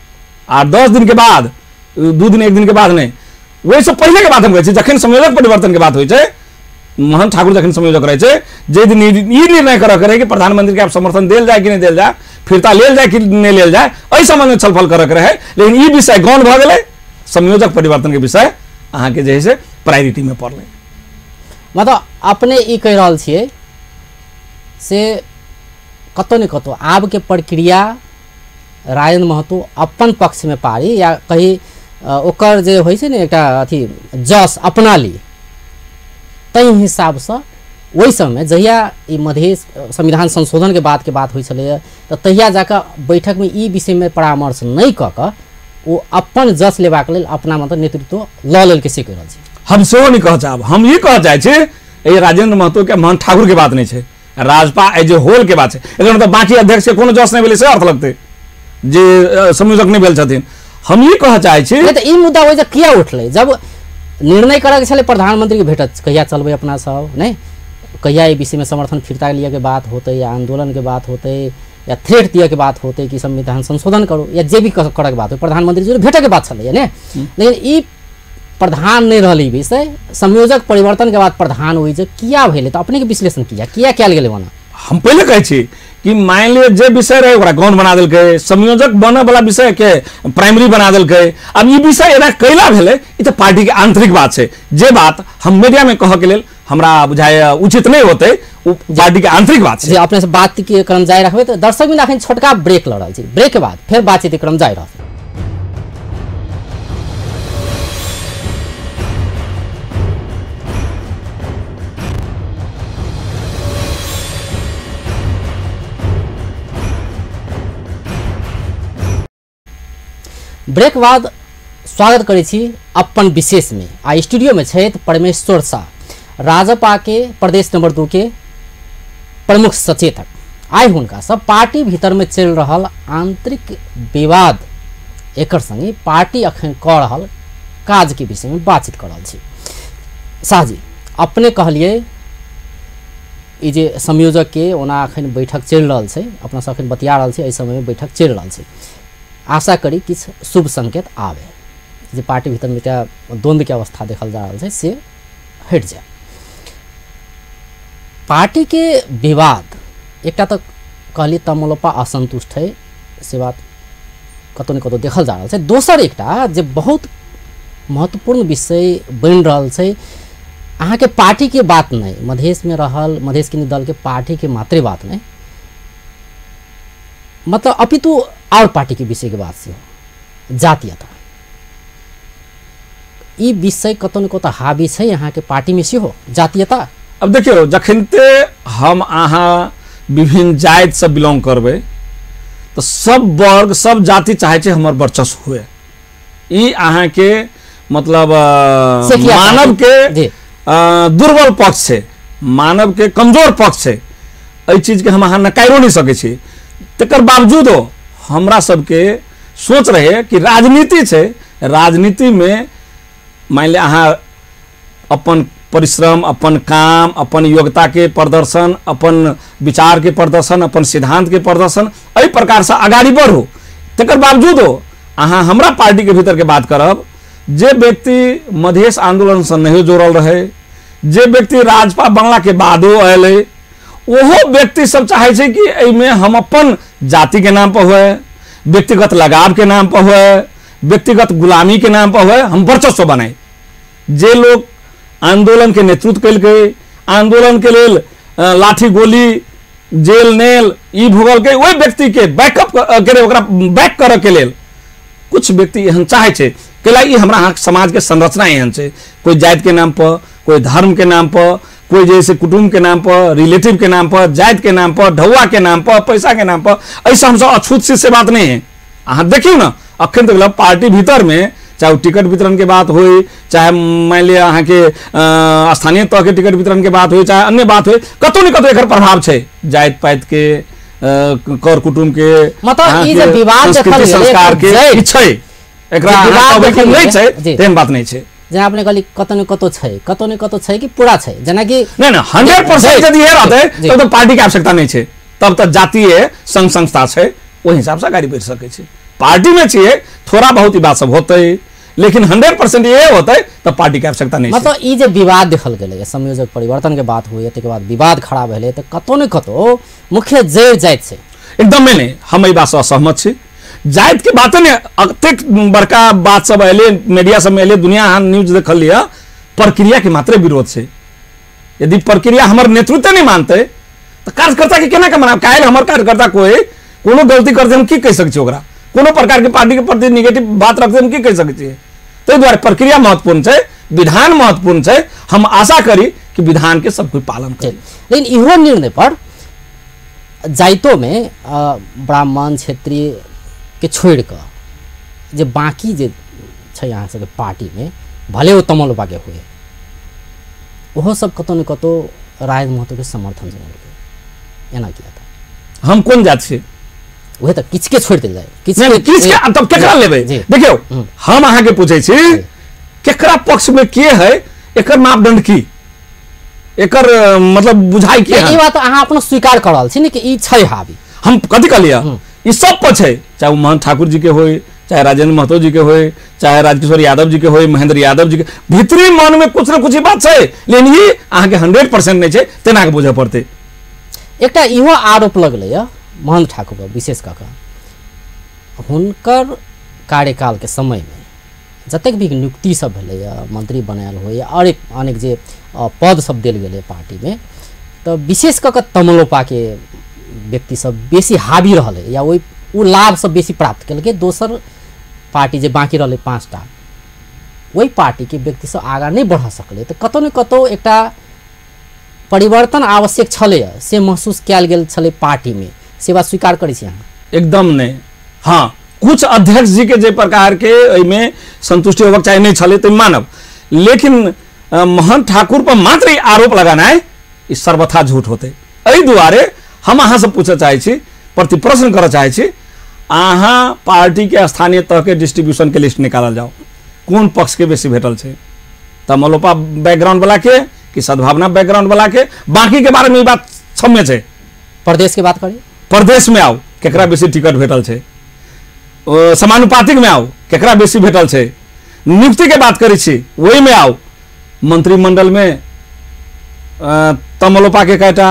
S2: 8-10 दिन के बाद, 2 दिन 1 दिन के बाद नहि, ओहिसँ पहिले के बात हम कहै छी। जखन संयोजक परिवर्तन के बात होइ छै, महंत ठाकुर जखन संयोजक रहै छै, जे दिन ई निर्णय करऽ के रहै कि प्रधानमंत्री के आब समर्थन देल जाय कि नहि देल जाय, फिरता लेल जाय कि नहि लेल जाय, एहि सम्बन्धमे छलफल करऽ के रहै, लेकिन ई विषय गौण भऽ गेलै, संयोजक परिवर्तन के विषय अहाँके जे है से प्रायोरिटी में पड़लै।
S1: मतलब अपने ई कहि रहल छियै से कतौ ने कतौ आबके प्रक्रिया राजेंद्र महतो अपन पक्षमे पारी या कही ओकर जे होइ छै ने एकटा अथी जस अपना ली, ताहि हिसाबसँ ओहि समय जहिया ई मधेश संविधान संशोधनके बातके बात होइ छलैए तऽ तहिया जाकऽ बैठकमे ई विषयमे परामर्श नहि कऽ कऽ ओ अपन जस लेबाक लेल अपना मतलब नेतृत्व लऽ लेलकै से कहि रहल छी।
S2: हम सेहो नहि कहऽ चाहब, हम ई कहऽ चाहै छी एहि राजेंद्र महतो के महंत ठाकुर के बात नहि छै, राजपा एज ए होल के बात छै। एकर मतलब बाकी अध्यक्ष के कोनो जस नहि भेलै से अर्थ लगतै जे संयोजक नहि भेल छथिन। हम ई कहऽ चाहै छी
S1: तऽ ई मुद्दा ओहि जे किया उठलै, जब निर्णय करऽ के छलै प्रधानमंत्री के भेटत कहिया चलबै अपना सब, नहि कहिया एहि विषयमे समर्थन फिरता लिअ के बात होतै या आंदोलन के बात होतै या थ्रेट दिअ के बात होतै कि संविधान संशोधन करू या जे भी करऽ के बात हो, प्रधानमंत्री जी भेटऽ के बात छलैए ने, लेकिन ई प्रधान नहि रहलै विषय, संयोजक परिवर्तन के बाद प्रधान होइ जे किया भेलै, तऽ अपने के विश्लेषण किया किया कयल गेलै ओना?
S2: हम पहिले कहै छी कि मानि लिअ जे विषय रहै ओकरा गौण बना देलकै, संयोजक बनऽ वाला विषय के प्राइमरी बना देलकै। अब ई विषय एना कैला भेलै ई तऽ पार्टी के आंतरिक बात छै, जे बात हम मीडिया में कहऽ के लेल हमरा बुझाइए उचित नहि होतै, ओ पार्टी के आंतरिक बात छै।
S1: जे अपने से बात के क्रम जारी रखबै तऽ दर्शक बिन अखन छोटका ब्रेक लऽ रहल छी, ब्रेक के बाद फेर बातचीत के क्रम जारी रहत। ब्रेक बाद स्वागत करै छी अपन विशेष में। आ स्टूडियो में छथि परमेश्वर शाह, राजपा के प्रदेश नंबर 2 के प्रमुख सचेतक। आइ हुनका सब पार्टी भीतर में चलि रहल आंतरिक विवाद एकर संगे पार्टी अखन कऽ रहल काज के विषय में बातचीत कर रहल छी। शाह जी, अपने कहलिए ई जे संयोजक के ओना अखन बैठक चलि रहल छै, अपना सब अखन बतिया रहल छी, एहि समय में बैठक चलि रहल छै। आशा करी किछु शुभ संकेत आवे, जे पार्टी भीतर में एकटा द्वंद्व के अवस्था देखल जा रहल छै से हटि जाए। पार्टी के विवाद एकटा तऽ कहलिए तमलोपा असंतुष्ट है से बात कतौ ने कतौ देखल जा रहल छै। दोसर एकटा जे बहुत महत्वपूर्ण विषय बनि रहल छै, अहाँके पार्टी के बात नहीं, मधेश में रहल मधेश के दल के पार्टी के मात्रे बात नहीं, मतलब अपितु और पार्टी के विषय के बात से जातीयता, ई विषय कतौ ने कतौ हावी छै अहाँके पार्टी में सेहो जातीयता।
S2: अब देखियौ, जखनते हम अहाँ विभिन्न जाति से बिलोंग करबै तऽ सब वर्ग सब जाति चाहे छै हमर वर्चस्व हुए। ई अहाँके मतलब मानव के दुर्बल पक्ष छै, मानव के कमजोर पक्ष छै, एहि चीज के हम अहाँ नकारियो नहीं सकै छी। तकर बावजूदो हमरा सबके सोच रहे कि राजनीति छै, राजनीति में मान लिअ अहाँ अपन परिश्रम, अपन काम, अपन योग्यता के प्रदर्शन, अपन विचार के प्रदर्शन, अपन सिद्धांत के प्रदर्शन, एहि प्रकार से अगाड़ी बढ़ू। तकर बावजूदो अहाँ हमरा पार्टी के भीतर के बात करब, जे व्यक्ति मधेश आंदोलन से नहीं जोड़ल रहे, जे व्यक्ति राजपा बनला के बादो अयलै, ओहो व्यक्ति सब चाहे छै कि एहिमे हम अपन जाति के नाम पर हुए, व्यक्तिगत लगाव के नाम पर हुए, व्यक्तिगत गुलामी के नाम पर हुए, हम वर्चस्व बनाए। जे लोग आंदोलन के नेतृत्व केलकै, आंदोलन के लेल लाठी गोली जेल नेल ई भोगलकै, ओहि व्यक्ति के बैकअप करे, ओकरा बैक करऽ के लेल कुछ व्यक्ति एहन चाहे छै। कैला ई हमरा अहाँ समाज के संरचना एहन छै, कोई जाति के नाम पर, कोई धर्म के नाम पर, कोई जैसे कुटुम्ब के नाम पर, रिलेटिव के नाम पर, जाति के नाम पर, ढौआ के नाम पर, पैसा के नाम पर, ऐसा हमसब अछूत छी से बात नहीं है। अहाँ देखियौ ने, अखन तक पार्टी भीतर में चाहे टिकट वितरण के बात हो, चाहे मान लिअ अहाँके स्थानीय तह के टिकट वितरण के बात हो, चाहे अन्य बात हो, कतौ ने कतौ एकर प्रभाव छै जाति पाति के, कर कुटुम्ब के,
S1: मतलब ई जे विवाद देखल
S2: संस्कार के छै, एकरा अहाँ कहबै कि नहि छै तेहन बात नहि छै।
S1: जेना अपने कहली कतौ ने कतौ छै, कतौ ने कतौ छै कि पूरा छै, जेनाकि
S2: नहि नहि 100% यदि इएह रहतै तब तऽ पार्टी के आवश्यकता नहि छै, तब तऽ जातीय संघ संस्था छै, ओहि हिसाब से अगाड़ी बढ़ि सकै छै। पार्टी में छियै थोड़ा बहुत ई बात सब होतै, लेकिन 100% ये होतै तऽ पार्टी के आवश्यकता नहीं।
S1: मतलब ई जे विवाद देखल गेलै, संयोजक परिवर्तन के बात हुए, तकर बाद विवाद खड़ा भेलै, तऽ कतौ ने कतौ मुख्य जड़ि जाति छै।
S2: एकदमे नहि, हम एहि बात से असहमत छी। जाति के बात ने अतेक बड़का बात सब एलै, मीडिया सब में एलै, दुनिया अहाँ न्यूज देखल लिअ, प्रक्रिया के मात्रे विरोध छै। यदि प्रक्रिया हमर नेतृत्व नहीं मानतै तऽ कार्यकर्ता के केना के मनाब? काल्हि हमर कार्यकर्ता कोई कोनो गलती करतै हम की कहि सकै छी ओकरा? कोनो प्रकार के पार्टी के प्रति निगेटिव बात रखतै हम की कहि सकै छियै? ताहि दुआरे प्रक्रिया महत्वपूर्ण छै, विधान महत्वपूर्ण छै। हम आशा करी कि विधान के सब कोई पालन करे।
S1: लेकिन इहो निर्णय पर जाइतो में ब्राह्मण क्षेत्रीय के छोड़ि कऽ जे बाकी जे छै अहाँ सबके पार्टी में, भले ओ तमलोपा के हुए, ओहो सब कतौ ने कतौ राजेंद्र महतो के समर्थन जमेलकै। एना किया था?
S2: हम कोन जाति छी?
S1: उहे तऽ किछु के छोड़ि देल जाय,
S2: किछु के तब केकरा लेबै? देखियौ, हम अहाँके पूछै छी केकरा पक्ष में के है, एकर मापदंड की, एकर मतलब बुझाइ के
S1: है? ई बात अहाँ अपनो स्वीकार कर रहल छी ने कि ई छै हावी।
S2: हम कथी कहलियै? ई सब पर छै, चाहे ओ मोहन ठाकुर जी के होय, चाहे राजेंद्र महतो जी के होय, चाहे राजकिशोर यादव जी के होय, महेंद्र यादव जी के, भीतरी मन में कुछ न कुछ बात छै, लेकिन ई अहाँके 100% नहि छै, तेना के बुझऽ पड़तै।
S1: एकटा इहो आरोप लगलैया मोहन ठाकुर पर विशेष कऽ कऽ, हुनकर कार्यकाल के समय में जतेक भी नियुक्ति सब भेलैया, मंत्री बनायल होय और अनेक जे पद सब देल गेलै पार्टी में, तऽ विशेष कऽ कऽ तमलोपा के व्यक्ति सब बेसी हावी रहलै या ओहि ओ लाभ सब बेसी प्राप्त केलकै। दोसर पार्टी जे बाकी रहलै 5टा, ओहि पार्टी के व्यक्ति सब आगाँ नहि बढ़ा सकलै। तऽ कतौ ने कतौ एकटा परिवर्तन आवश्यक छलैया से महसूस कयल गेल छलै पार्टी में, से बात स्वीकार करै छी अहाँ?
S2: एकदम नहि। हाँ, कुछ अध्यक्ष जी के जे प्रकार के एहिमे संतुष्टि होबाक चाही नहीं छलै, तऽ मानब, लेकिन महंत ठाकुर पर मात्र ई आरोप लगानाइ ई सर्वथा झूठ होतै। एहि दुआरे हम अहाँ से पूछऽ चाहै छी, प्रति प्रश्न करऽ चाहै छी, अहाँ पार्टी के स्थानीय तह के डिस्ट्रीब्यूशन के लिस्ट निकालल जाओ, कोन पक्ष के बेसी भेटल छै, तमलोपा बैकग्राउंड वाला के कि सद्भावना बैकग्राउंड वाला के? बाकी के बारे में ई बात क्षम्य छै।
S1: प्रदेश के बात करी,
S2: प्रदेश में आउ केकरा बेसी टिकट भेटल छै, समानुपातिक में आउ केकरा बेसी भेटल छै, नियुक्ति के बात करै छी ओहि में आउ, मंत्रिमंडल में तमलोपा के कयटा,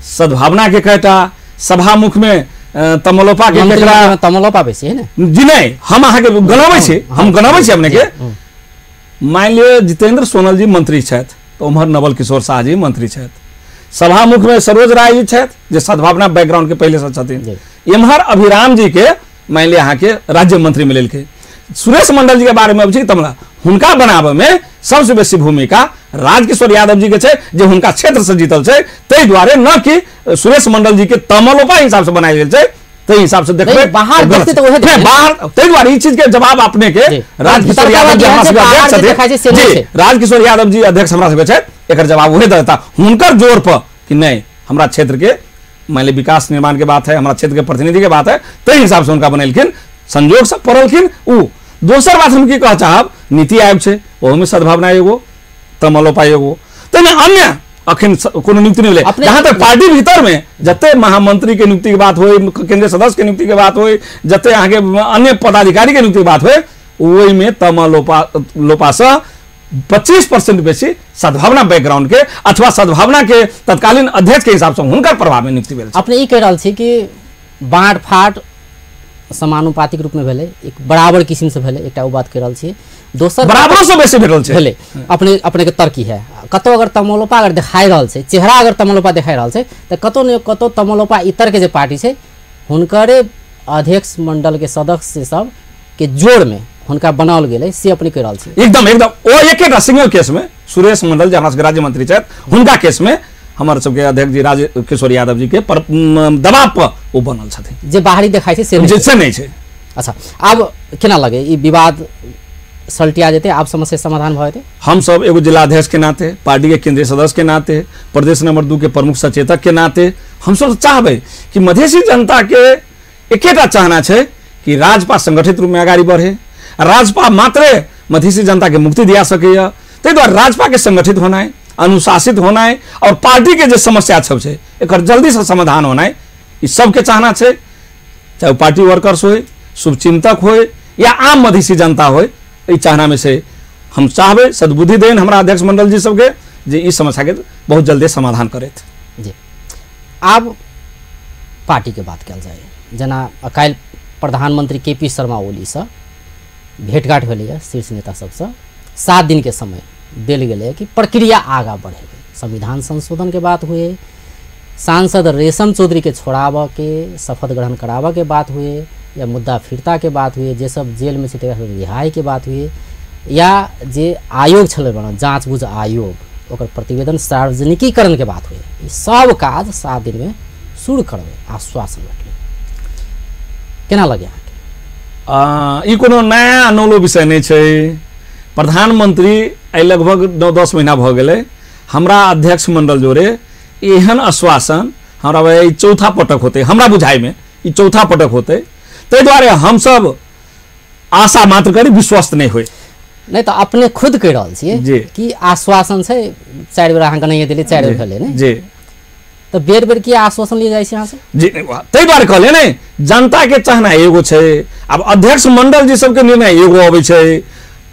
S2: सद्भावना के कयटा, सभामुख में तमलोपा के केकरा?
S1: तमलोपा बेसी है ना
S2: जी? नहीं, हम अहाँके गनाबै छी, हम गनाबै छी अपने के। मान लिअ जितेंद्र सोनल जी मंत्री छथि, तऽ उम्हर नवल किशोर शाह जी मंत्री छथि, सभामुख में सरोज राय जी छथि जे सद्भावना बैकग्राउंड के पहले से छथिन, एम्हर अभिराम जी के मान लिअ अहाँके राज्य मंत्री मिललकै। सुरेश मंडल जी के बारे में अब तमला हुनका बनाबे में सबसे बेसी भूमिका राजकिशोर यादव जी के छै, जे हुनका क्षेत्र से जीतल छै, ताहि दुआरे न कि सुरेश मंडल जी के तमलोपा हिसाब से बनायल गेल छै, ताहि हिसाब से देखबै
S1: बाहर देखते तऽ ओहे
S2: बाहर। ताहि दुआरे ई चीज के जवाब अपने के राजकिशोर यादव जी हमरा सबके अध्यक्ष छथिन जी, राजकिशोर यादव जी अध्यक्ष हमरा सबके छथि, एकर जवाब ओहे देता हुनकर जोर पर कि नहीं हमरा क्षेत्र के मान लिअ विकास निर्माण के बात है, हमरा क्षेत्र के प्रतिनिधि के बात है, ताहि हिसाब से हुनका बनेलखिन, संजोग से पड़लखिन उ। दोसर बात हम की कह चाहब, नीति आयोग छै ओहोमे सद्भावना एगो, तमलोपा एगो, तहिना अन्य अखन कोनो नियुक्ति नहीं भेलै। जहाँ तक पार्टी भीतर में जते महामंत्री के नियुक्ति के बात होय, केंद्रीय सदस्य के नियुक्ति के बात होय, जते अहाँके अन्य पदाधिकारी के नियुक्ति के बात होय, ओहिमे तमलोपा लोपा से 25% बेसी सद्भावना बैकग्राउंड के अथवा सद्भावना के तत्कालीन अध्यक्ष के हिसाब से हुनकर प्रभाव में नियुक्ति भेल।
S1: अपने ई कहि रहल छी कि बाँट फाट समानुपातिक रूप में भेलै, एक बराबर किस्म से भेलै, एकटा ओ बात कहि रहल छी। दोसर
S2: बराबरो से बेसी भेटल छै
S1: भेलै, अपने अपने के तर्क है। कतौ अगर तमलोपा अगर देखाइ रहल छै, चेहरा अगर तमलोपा देखाइ रहल छै, तऽ कतौ ने कतौ तमलोपा इतर के जे पार्टी छै हुनकरे अध्यक्ष मंडल के सदस्य सब के जोड़ में हुनका बनाओल गेलै, से अपने कहि रहल छी।
S2: एकदम एकदम ओ एकेटा सिंगल केस में सुरेश मंडल जे हमरा सबके राज्य मंत्री छथि, हुनका केस में हमर सबके अध्यक्ष जी राजकिशोर यादव जी के पर दबाव पर ओ बनल छथिन,
S1: जे बाहरी देखाइ छै से
S2: नहीं छै।
S1: अच्छा, आब केना लगे ई विवाद सलटिया जेतै, आब समस्या समाधान भऽ जेतै?
S2: हम सब एगो जिलाध्यक्ष के नाते, पार्टी के केंद्रीय सदस्य के नाते, प्रदेश नंबर 2 के प्रमुख सचेतक के नाते हम सब चाहबै कि मधेसी जनता के एकेटा चाहना छै कि राजपा संगठित रूप में अगाडि बढ़े, राजपा मात्रे मधेसी जनता के मुक्ति दिया सकैया। ताहि दुआरे राजपा के संगठित होनाइ, अनुशासित होनाइ और पार्टी के जे समस्या सब छै एकर जल्दी से समाधान होनाइ, ई सबके चाहना छै, चाहे पार्टी वर्कर्स होय, शुभचिंतक होय या आम मधेसी जनता होय, ई चाहना में से हम चाहबै सद्बुद्धि देन हमरा अध्यक्ष मंडल जी सबके जे ई समस्या के बहुत जल्दी समाधान करैत।
S1: जी, आब पार्टी के बात कयल जाय, जेना काल्हि प्रधानमंत्री के पी शर्मा ओलीसँ भेंटघाट भेलैए शीर्ष नेता सबसँ, 7 दिन के समय देल गेलै कि प्रक्रिया आगाँ बढ़ेबै, संविधान संशोधन के बात हुए, सांसद रेशम चौधरी के छोड़ाबऽ के, शपथ ग्रहण कराबऽ के बात हुए, या मुद्दा फिरता के बात हुए, जे सब जेल में छै तकरा रिहाई के बात हुए, या जे आयोग छलै बनल जाँच बुझ आयोग ओकर प्रतिवेदन सार्वजनिकीकरण के बात हुए, ई सब काज 7 दिन में शुरू करबै आश्वासन भेटलै। केना लगे अहाँके?
S2: ई कोनो नया नौलो विषय नहीं छै। प्रधानमंत्री आइ लगभग 9-10 महीना भऽ गेलै हमरा अध्यक्ष मंडल जोरे एहन आश्वासन हमरा ई चौथा पटक होतै, हमरा बुझाइमे ई चौथा पटक होतै, ताहि दुआरे हमसब आशा मात्र करी, विश्वस्त नहीं होय।
S1: नहीं तो अपने खुद कहि रहल छियै कि आश्वासन छै, 4 बेर अहाँ गनाइए देलियै, 4 बेर भेलै ने
S2: जी,
S1: तऽ बेर बेर की आश्वासन लिए जाइ छै अहाँ सब
S2: जी? ताहि दुआरे कहलियै ने जनता के चाहना एगो छै, आब अध्यक्ष मंडल जी सबके निर्णय एगो अबै छै,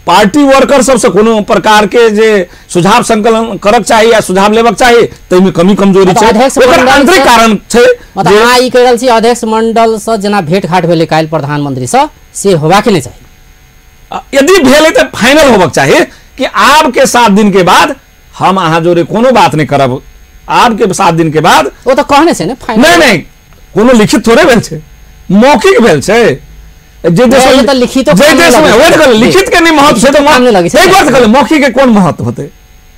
S2: पार्टी वर्कर सबसे कोनो प्रकार के जे सुझाव संकलन करक चाही या सुझाव लेबक चाही ताहिमे कमी कमजोरी छै, ओकर आंतरिक कारण छै।
S1: मतलब अहाँ ई कहि रहल छी अध्यक्ष मंडल से जेना भेंटघाट भेलै काल्हि प्रधानमंत्री से, से होबाके नहि चाही?
S2: यदि भेलै तऽ फाइनल होबाक चाही कि आब के 7 दिन के बाद हम अहाँ जोरे कोनो बात नहि करब, आब के 7 दिन के बाद।
S1: ओ तऽ कहने छै ने फाइनल?
S2: नहीं नहीं, कोनो लिखित थोड़े भेल छै, मौखिक भेल छै। जे देश में लिखित के नहीं महत्व छै, मौखिक के कोन महत्व होतै?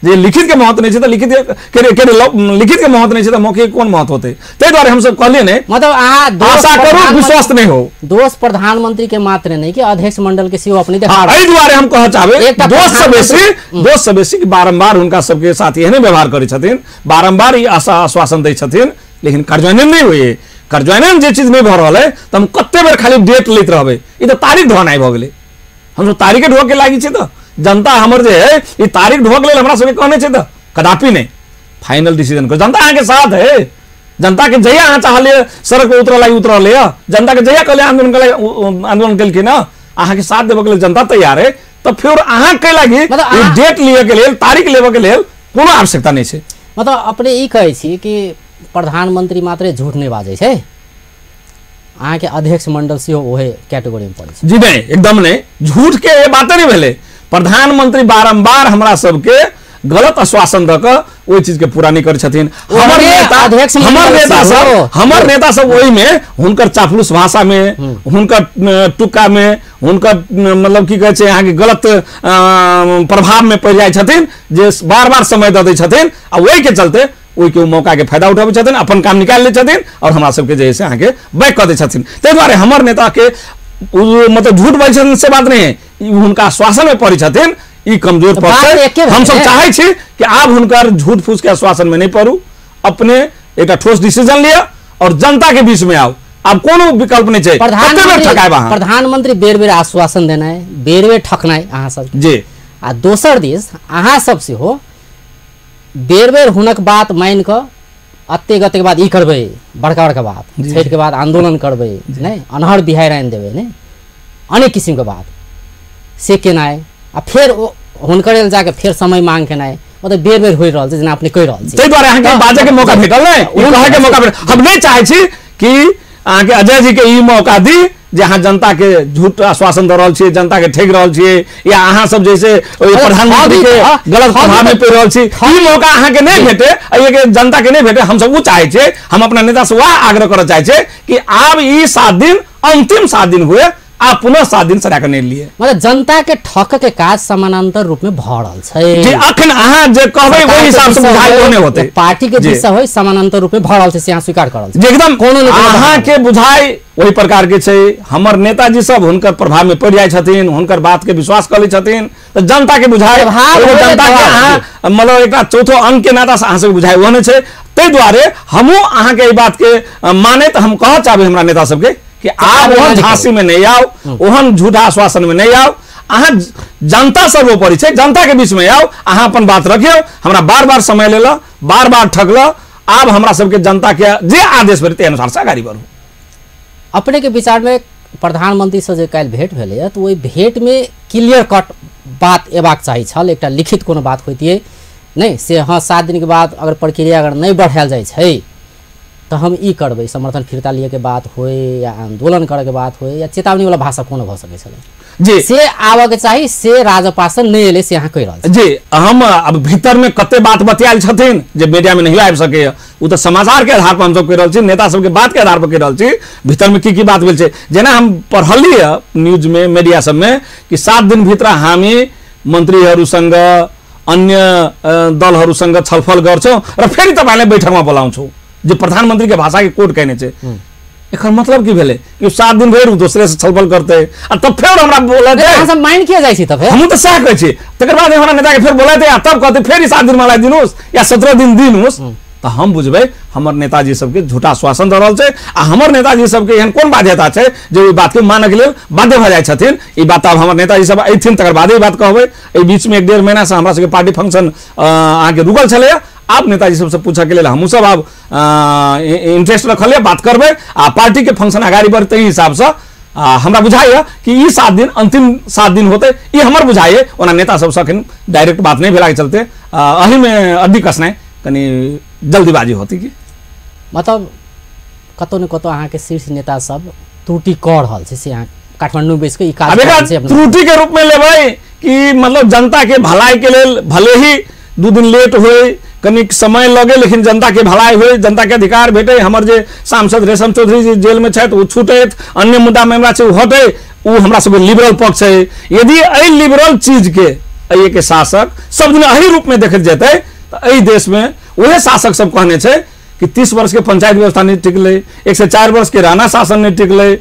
S2: जे लिखित के महत्व नहीं छै त लिखित के लिखित के महत्व नहीं छै त मौखिक कोन महत्व होतै। ताहि दुआरे हमसब कहलियै ने,
S1: मतलब अहाँ
S2: आशा करू विश्वास नहीं हो।
S1: दोष प्रधानमंत्री के मात्र नहीं कि अध्यक्ष मंडल के सेहो अपने देखा।
S2: एहि दुआरे हम कहऽ चाहबै दोष से बेसी कि बारंबार हुनका सबके साथ एहने व्यवहार करै छथिन, बारंबार ई आशा आश्वासन दै छथिन, लेकिन कार्यान्वयन नहीं होइए। कार्यान्वयन जे चीज नहीं भऽ रहल है तऽ हम कते बेर खाली डेट लैत रहबै, ई तऽ तारीख ढोनाइ भऽ गेलै। हमसब तारीखे ढोके लागि छी तऽ जनता हमर जे है ई तारीख ढोक लेल हमरा सबके कहने छै तऽ कदापि नहीं फाइनल डिसीजन को। जनता अहाँके साथ है, जनता के जहिया अहाँ चाहलियै सड़क पर उतरऽ लागि उतरल है, जनता के जहिया कहलियै आंदोलन के आंदोलन केलखिन, अहाँके साथ देबऽ के लेल जनता तैयार है। तऽ फेर अहाँ के लागि ई डेट लिअ के लेल, तारीख लेबऽ के लेल कोनो आवश्यकता नहीं छै।
S1: मतलब अपने ई कहै छी कि प्रधानमंत्री मात्रे झूठ नहीं बाजै छै, अहाँके अध्यक्ष मंडल सेहो ओहे कैटेगरी में पड़ै छै।
S2: जी नहीं, एकदम नहीं, झूठ के ये बाते नहीं भेलै। प्रधानमंत्री बारंबार हमरा सबके गलत आश्वासन दऽ कऽ ओहि चीज के पूरा नहीं करै छथिन। हमर नेता सब ओहिमे हुनकर चापलूस भाषा में, हुनकर टुक्का में, हुनकर मतलब की कहै छै अहाँके गलत प्रभाव में पड़ि जाइ छथिन, जे बार बार समय दऽ दै छथिन आ ओहि के चलते ओहिके मौका के फायदा उठाबै छथिन, अपन काम निकालि लै छथिन और हमरा सबके जे है से अहाँके बैक कऽ दै छथिन। ताहि दुआरे हमर नेता के मतलब झूठ बाजै छथिन से बात नहीं है, हुनका आश्वासन में पड़ै छथिन, ई कमजोर पड़तै। हमसब चाहै छी कि आब हुनकर झूठ फूस के आश्वासन में नहीं पड़ू, अपने एक ठोस डिसीजन लिअ और जनता के बीच में आउ। आब कोनो विकल्प नहीं छै।
S1: प्रधानमंत्री बेर बेर आश्वासन देनाइ, बेर बेर ठकनाइ अहाँ सब
S2: जी,
S1: आ दोसर दिस अहाँ सब सेहो बेर बेर हुनक बात मानि कऽ अते गते के बाद ई करबै, बड़का बड़का बात, छठि के बाद आंदोलन करबै, नहीं अनहर बिहार आनि देबै, नहीं अनेक किसिम के बात से केनाइ आ फेर हुनकर जाके फेर समय मांग केनाइ, मतलब बेर बेर होइ रहल छै जेना अपने कहि रहल छी।
S2: ताहि दुआरे अहाँके बाजै के मौका भेटल नहि, ई कहै के मौका भेटल। हम नहि चाहै छी कि अहाँके अजय जी के ई मौका दी जे अहाँ जनता के झूठ आश्वासन दऽ रहल छियै, जनता के ठकि रहल छियै, या अहाँ सब जैसे प्रधानमंत्री के गलत प्रभाव में पड़ि रहल छी, ई मौका अहाँके नहि भेटे, एहि जनता के नहि भेटे। हमसब ओ चाहै छियै, हम अपना नेता से वएह आग्रह करऽ चाहै छियै कि आब ई 7 दिन अंतिम 7 दिन हुए, आप पुनः 7 दिन सरा के नहीं लिए।
S1: मतलब जनता के ठक के काज समानांतर रूप में भऽ रहल छै
S2: जी। अखन अहाँ जे कहबै ओहि हिसाब से बुझाइ नहि होतै,
S1: पार्टी के दिशा होय समानांतर रूप में भऽ रहल छै से अहाँ स्वीकार कर रहल छी।
S2: एकदम कोनो अहाँ के बुझाइ ओहि प्रकार के छै। हमर नेताजी सब हुनकर प्रभाव में पड़ि जाइ छथिन, हुनकर बात के विश्वास कऽ लै छथिन, तऽ जनता के बुझाइ, जनता के अहाँ मतलब एकटा चौथो अंग के नाता से अहाँ सबके बुझाइ ओहने छै। ताहि दुआरे हमहूँ अहाँके एहि बात के मानैत हम कहऽ चाहबै हमरा नेता सबके कि आब ओहन झांसी में नहीं आओ, ओहन झूठा आश्वासन में नहीं आओ, अहाँ जनता सर्वोपरि छै, जनता के बीच में आओ, अहाँ अपन बात रखियौ। हमरा बार बार समय लेलऽ, बार बार ठकलऽ, आब हमरा सबके जनता के जे आदेश भेल ताहि अनुसार से अगाडि बढ़ू।
S1: अपने के विचार में प्रधानमंत्री से जे काल्हि भेंट भेलैए तऽ ओहि भेंट में क्लियर कट बात एबाक चाही छल, एकटा लिखित कोनो बात होइतियै नहीं से हाँ 7 दिन के बाद अगर प्रक्रिया अगर नहीं बढ़ायल जाइ छै तो हम ई करबै, समर्थन फिरता लिए के बात होए या आंदोलन करे के बात होए या चेतावनी वाला भाषा कोनो भऽ सकै छलै
S2: जी,
S1: से आबऽ के चाही, से राजपासन नहीं एलै से अहाँ कहि रहल छी
S2: जी। हम अब भीतर में कते बात बतियाल छथिन जे मीडिया में नहीं आबि सकैए, ओ तऽ समाचार के आधार पर हमसब कहि रहल छी, नेता सबके बात के आधार पर कहि रहल छी, भीतर में की की बात भेल छै। जेना हम पढ़लियै न्यूज में, मीडिया सब में कि 7 दिन भीतर हामी मन्त्रीहरूसँग अन्य दलहरूसँग छलफल गर्छौँ र फेरि तपाईँलाई बैठकमा बोलाउँछौँ, जे प्रधानमंत्री के भाषा के कोट कहने छै। एकर मतलब की भेलै कि 7 दिन भरि दोसरे से छलफल करतै आ तब फेर हमरा बोलतै।
S1: अहाँ सब माइन किया जाइ छी तब?
S2: हमहूँ तऽ सएह कहै छी। तकर बाद हमरा नेता के फेर बोलतै आ तब कहतै फेर 7 दिन मलाई दिनुहोस् या 17 दिन दिनुहोस्, तऽ हम बुझबै हमर नेताजी सबके झूठा आश्वासन दऽ रहल छै आ हमर नेताजी सबके एहन कोन बाध्यता छै जे ओहि बातके मानके लेल बाध्य भऽ जाइ छथिन। ई बात आब हमर नेताजी सब अयथिन तकर बादे ई बात कहबै। एहि बीचमे 1-1.5 महीनासँ हमरा सबके पार्टी फंक्शन अहाँके रुकल छलैए, आब नेताजी सबसँ पूछऽके लेल हमहूँ सब आब इंट्रेस्ट रखलियै, बात करबै आ पार्टीके फंक्शन अगाडि बढ़तै हिसाबसँ हमरा बुझाइए कि ई 7 दिन अंतिम 7 दिन होतै, ई हमर बुझाइए। ओना नेता सबसँ अखन डायरेक्ट बात नहि भेलाके चलते एहिमे अड्डी कसनाइ कनि जल्दीबाजी होती कि
S1: मतलब कतौ ने कतौ अहाँके शीर्ष नेता सब त्रुटि कऽ रहल छै से अहाँ काठमांडू बैस के ई काज
S2: त्रुटि के रूप में लेबै कि मतलब जनता के भलाई के लेल भले ही 2 दिन लेट होय, कनिक समय लगे, लेकिन जनता के भलाई होय, जनता के अधिकार भेटे। हमर जे सांसद रेशम चौधरी जी जेल में छथि ओ छूटैत, अन्य मुद्दा में हमरा छै ओ हटै, ओ हमरा सबके लिबरल पक्ष है। यदि एहि लिबरल चीज के एहि के शासक सब दिन एही रूप में देखल जेतै तऽ एहि देश में वह शासक सब कहने छै कि 30 वर्ष के पंचायत व्यवस्था नहीं टिकलै, 104 वर्ष के राणा शासन नहीं टिकलै,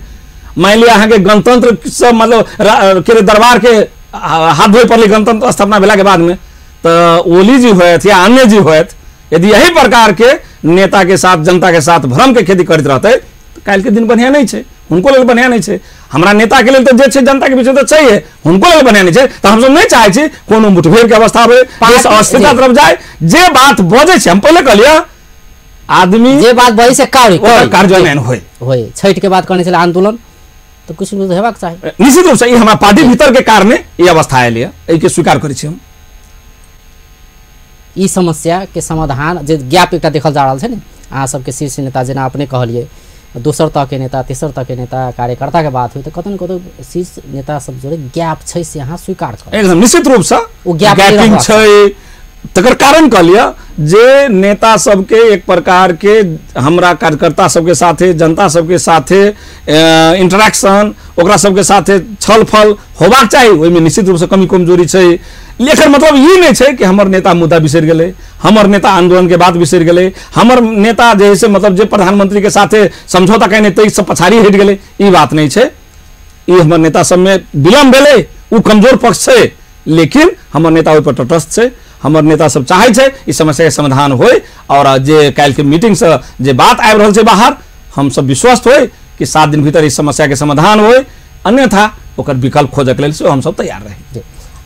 S2: मान लिया अहाँके गणतंत्र सब मतलब के दरबार के हाथ धोए पड़लै गणतंत्र स्थापना भेला के बाद में, तो ओली जी होत या अन्य जी होत, यदि यही प्रकार के नेता के साथ जनता के साथ भ्रम के खेती करते रहते तो काल्हि के दिन बढ़िया नहीं छै, हुनको लेल बढ़िया नहीं छै। हमरा नेता के लेल तो जे छै जनता के बीच तो चाहिए, हुनको लेल बढ़िया नहीं छै। तो हमसब नहीं चाहे छी कोनो मुठभेड़ के अवस्था आबे, देश अस्थिरता तरफ जाए। जे बात बजै छै हम पहिले कहलियै आदमी
S1: जे बात बजै छै
S2: कार्यान्वयन होय
S1: होय। छठि के बाद कहने छलै आंदोलन तो कुछ नहि हेबाक चाही।
S2: निश्चित रूप से ई हमरा पार्टी भीतर के कारणे ई अवस्था आयल ये, एहि के स्वीकार करै छी हम।
S1: ई समस्या के समाधान जे गैप एकटा देखल जा रहल छै ने, अहाँ सबके शीर्ष नेता जेना अपने कहलियै दोसर तह के नेता तेसर तह के नेता कार्यकर्ता के बात हुई तो कतौ न कतौ शीर्ष नेता सब जोड़े गैप छै से अहाँ स्वीकार करू।
S2: एकदम निश्चित रूप से
S1: ओ गैप
S2: गैपिंग छै। तकर कारण कहलियै जे नेता सबके एक प्रकार के हमरा कार्यकर्ता सबके साथे जनता सबके साथे इंटरेक्शन ओकरा सबके साथे छल फल होबाक चाही, ओहिमे निश्चित रूप से कमी कमजोरी छै। एकर मतलब ई नहीं छै कि हमर नेता मुद्दा बिसरि गेलै, हमर नेता आंदोलन के बात बिसरि गेलै, हमर नेता जे से मतलब जे प्रधानमंत्री के साथे समझौता कयने तै सब पछाड़ी हटि गेलै, ई बात नहीं छै। ई हमर नेता सबमे विलम्ब भेलै, ओ कमजोर पक्ष छै, लेकिन हमर नेता ओहि पर तटस्थ छै। हमर नेता सब चाहे छै ई समस्या के समाधान होय और जे काल्हि के मीटिंग से जे बात आबि रहल छै बाहर, हम सब विश्वस्त होय कि 7 दिन भीतर इस समस्या के समाधान होय, अन्यथा ओकर विकल्प खोजक लेल सेहो हम सब तैयार रही।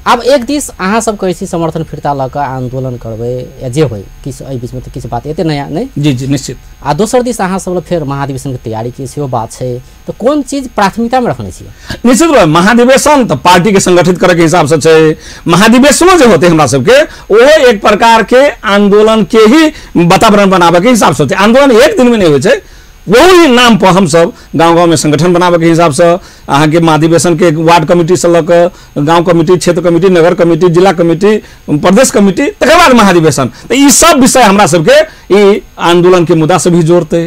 S1: आब एक दिस अहाँ सब कहै छी समर्थन फिर्ता लऽ कऽ आंदोलन करबै या जे होय किछु एहि बीचमे तऽ किछु बात एते नया नहि।
S2: जी जी निश्चित।
S1: आ दोसर दिस अहाँ सब फेर महाधिवेशन के तैयारी के सेहो बात छै, तऽ कोन चीज प्राथमिकता में रखने छियै?
S2: निश्चित रूप महाधिवेशन तऽ पार्टी के संगठित करे के हिसाब से छै। महाधिवेशनो जे होते हमरा सबके ओहो एक प्रकार के आंदोलन के ही वातावरण बनाबे के हिसाब से होते। आंदोलन एक दिन में नहीं होइ छै, वही नाम पर हम सब गाँव गाँव में संगठन बनाबे के हिसाब से अहाँ के महाधिवेशन के वार्ड कमिटी से लऽ कऽ गाँव कमिटी, क्षेत्र कमिटी, नगर कमिटी, जिला कमिटी, प्रदेश कमिटी, तकर बाद महाधिवेशन। तऽ ई सब विषय हमरा सबके ई आंदोलन के मुद्दा से भी जोड़ते,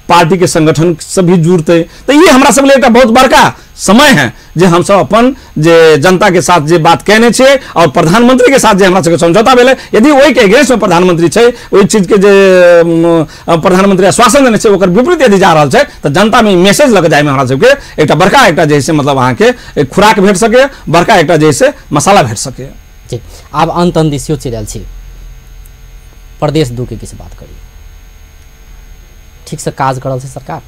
S2: पार्टी के संगठन से भी जुड़ते। तो ये हमरा सब लेल एकटा बहुत बड़का समय है जे हम सब अपन जे जनता के साथ जे बात कहने छियै और प्रधानमंत्री के साथ जे हमरा सबके समझौता भेलै, यदि ओहि के अगेंस्ट में प्रधानमंत्री छै, ओहि चीज के जे प्रधानमंत्री आश्वासन देने छै ओकर विपरीत यदि जा रहल छै तऽ जनता में मैसेज लऽ के जाय में हमरा सबके एकटा बड़का एकटा जे से मतलब अहाँके खुराक भेट सके, बड़का एकटा जे से मसाला भेट सके।
S1: जी आब अंत अंत दिस चलि आयल छी, प्रदेश 2 के किछु बात करी। ठीक से काज करल छै सरकार?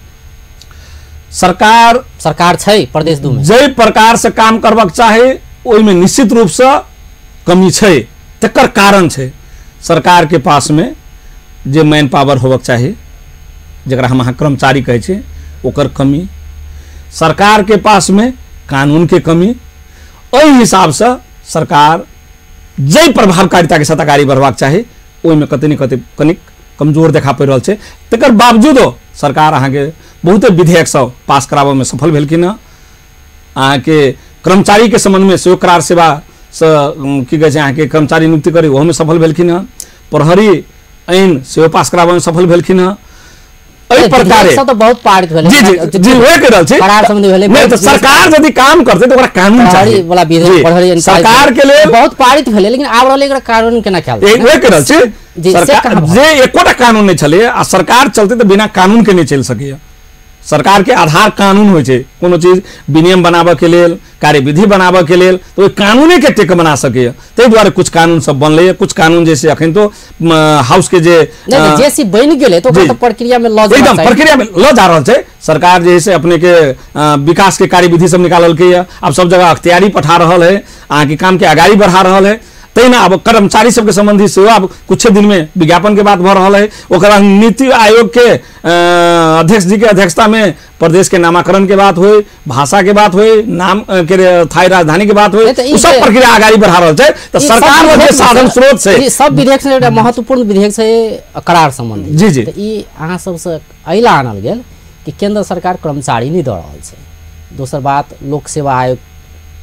S2: सरकार
S1: सरकार छै प्रदेश 2 में
S2: जाहि प्रकार से काम करबाक चाही ओहिमे निश्चित रूप से कमी छै। तकर कारण छै सरकार के पास में जे मैन पावर होबाक चाही, जकरा हम अहाँ कर्मचारी कहै छी, ओकर कमी, सरकार के पास में कानून के कमी। एहि हिसाब से सरकार जाहि प्रभावकारिता के साथ अगाड़ी बढ़बाक चाही ओहिमे कतै ने कतै कनिक कमजोर देखा पड़ि रहल छै। तकर बावजूदो सरकार अहाँके बहुते विधेयक सब पास कराबऽमे सफल भेलखिन हँ। अहाँके कर्मचारी के संबंधमे सेहो करार सेवा से की कहै छै अहाँके कर्मचारी नियुक्ति करी ओहोमे सफल भेलखिन हँ। प्रहरी ऐन सेहो पास कराबऽमे सफल भेलखिन हँ। एहि प्रकारे
S1: सब तो बहुत पारित भेलै।
S2: जी जी जी ओहे कहि रहल छी,
S1: करार संबंधी भेलै।
S2: नहि तऽ सरकार यदि काम करतै तऽ ओकरा कानून चाही
S1: वाला विधेयक प्रहरी
S2: सरकार के लेल
S1: बहुत पारित भेलै, लेकिन आब रहलै एकरा कानून केना कयल
S2: जाय? ओहे कहि रहल छी सरकार जे एकोटा कानून नहि छलै आ सरकार चलते तऽ बिना कानून के नहि चलि सकैया। सरकार के आधार कानून होइ छै, कोनो चीज विनियम बनाबऽ के लेल, कार्यविधि बनाबऽ के लेल तऽ ओहि कानूने के टेक बना सकैया। ताहि दुआरे कुछ कानून सब बनलैया, कुछ कानून जैसे अखन तो हाउस के जे
S1: जे बनि गेलै तो ओकरा प्रक्रिया में लऽ
S2: एकदम प्रक्रिया में लऽ जा रहल छै। सरकार जे है अपने के विकास के कार्यविधि सब निकाललकैया, आब सब जगह अख्तियारी पठा रहल है, अहाँके काम के अगाड़ी बढ़ा रहल है। तहिना आब कर्मचारी सबके संबंधी सेहो आब कुछ दिन में विज्ञापन के बात भऽ रहल है। ओकरा नीति आयोग के अध्यक्ष जी के अध्यक्षता में प्रदेश के नामाकरण के बात होय, भाषा के बात होय, नाम के थाई राजधानी के बात होय, सब प्रक्रिया अगाड़ी बढ़ा रहल छै। तऽ सरकार जे साधन स्रोत छै
S1: सब विधेयक से एकटा महत्वपूर्ण विधेयक छै करार संबंधी।
S2: जी जी
S1: तऽ ई अहाँ सबसँ एहिला आनल गेल कि केंद्र सरकार कर्मचारी नहि दऽ रहल छै, दोसर बात लोक सेवा आयोग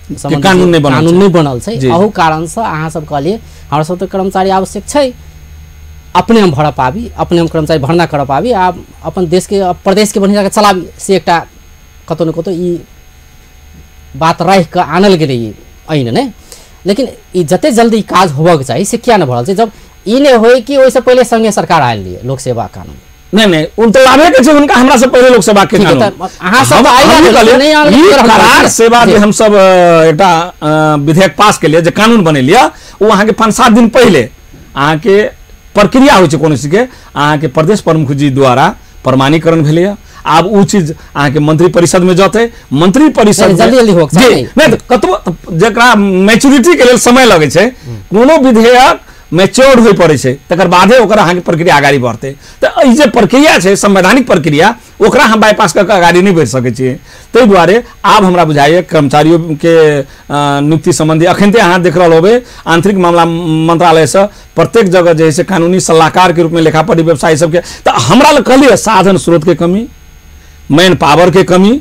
S2: कानून
S1: नहीं बनल छै, अहू कारण से अहाँ सब कहलिए हमरा सब तऽ कर्मचारी आवश्यक छै, अपने हम भरऽ पाबी, अपने हम कर्मचारी भरना करऽ पाबी आ अपन देश के प्रदेश के बढ़िया चलाबी, से एकटा कतौ ने कतौ ई बात राखि कऽ आनल गेलै ई ऐन ने। लेकिन ई जते जल्दी काज होबक चाही से किया नहि भऽ रहल छै? जब ई नहि होय कि ओहिसँ पहिले संघीय सरकार आनि लिए लोक सेवा कानून।
S2: नहीं नहीं, उन तो लाभे के छै हुनका हमरा से पहिले लोक सेवा के कानून।
S1: अहाँ सब
S2: करार सेवा जे हम सब एकटा विधेयक पास के लिए जे कानून बनेलियै ओ अहाँके 5-7 दिन पहिले अहाँके प्रक्रिया होइ छै कोनो चीज के, अहाँके प्रदेश प्रमुख जी द्वारा प्रमाणीकरण भेलैया। आब उ चीज अहाँके मंत्री परिषद में जतै, मंत्री परिषद
S1: जल्दी जल्दी होक
S2: जी नहीं कतबो जकरा मैच्योरिटी के लेल समय लगै छै, कोनो विधेयक मैच्योर्ड होय पड़ै छै तकर बादे ओकर अहाँके प्रक्रिया अगाडि बढ़तै। तऽ ई जे प्रक्रिया छै संवैधानिक प्रक्रिया ओकरा हम बाईपास कऽ के अगाडि नहि बढ़ि सकै छियै। ताहि दुआरे आब हमरा बुझाइए कर्मचारियों के नियुक्ति सम्बन्धी अखन अहाँ देख रहल होबै आंतरिक मामला मंत्रालयसँ प्रत्येक जगह जे है से कानूनी सलाहकार के रूपमे लेखापढ़ी व्यवसायी सबके, तऽ हमरा लग कहलियै साधन स्रोत के कमी, मैन पावर के कमी,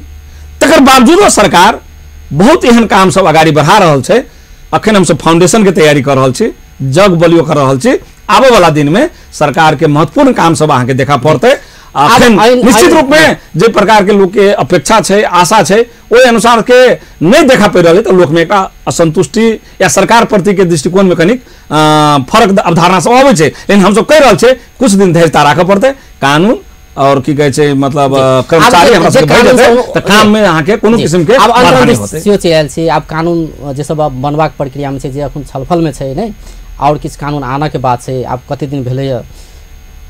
S2: तकर बावजूदो सरकार बहुत एहन काम सब अगाडि बढ़ा रहल छै। अखन हमसब फाउंडेशन के तैयारी कऽ रहल छी, जग बलियो कर रहल छी। आबे वाला दिन में सरकार के महत्वपूर्ण काम सब अहाँके देखा पड़तै। अखन निश्चित रूप में जे प्रकार के लोक के अपेक्षा छै, आशा छै, ओहि अनुसार के नहीं देखा पड़ि रहल है, तो लोक में एक असंतुष्टि या सरकार प्रति के दृष्टिकोण में कनिक फर्क अवधारणा सब अबै छै। लेकिन हमसब कहि रहल छै कुछ दिन धैर्यता राखऽ पड़तै, कानून और की कहै छै मतलब कर्मचारी हमरा सबके भरि जेतै तऽ काम में अहाँके कोनो किस्म के बाधा नहि होतै।
S1: सेहो चलि आयल छै। आब कानून जे सब बनबाक प्रक्रिया में छै, जे अखन छलफल में छै ने, और किछु कानून आनऽ के बात छै। आब कते दिन भेलैए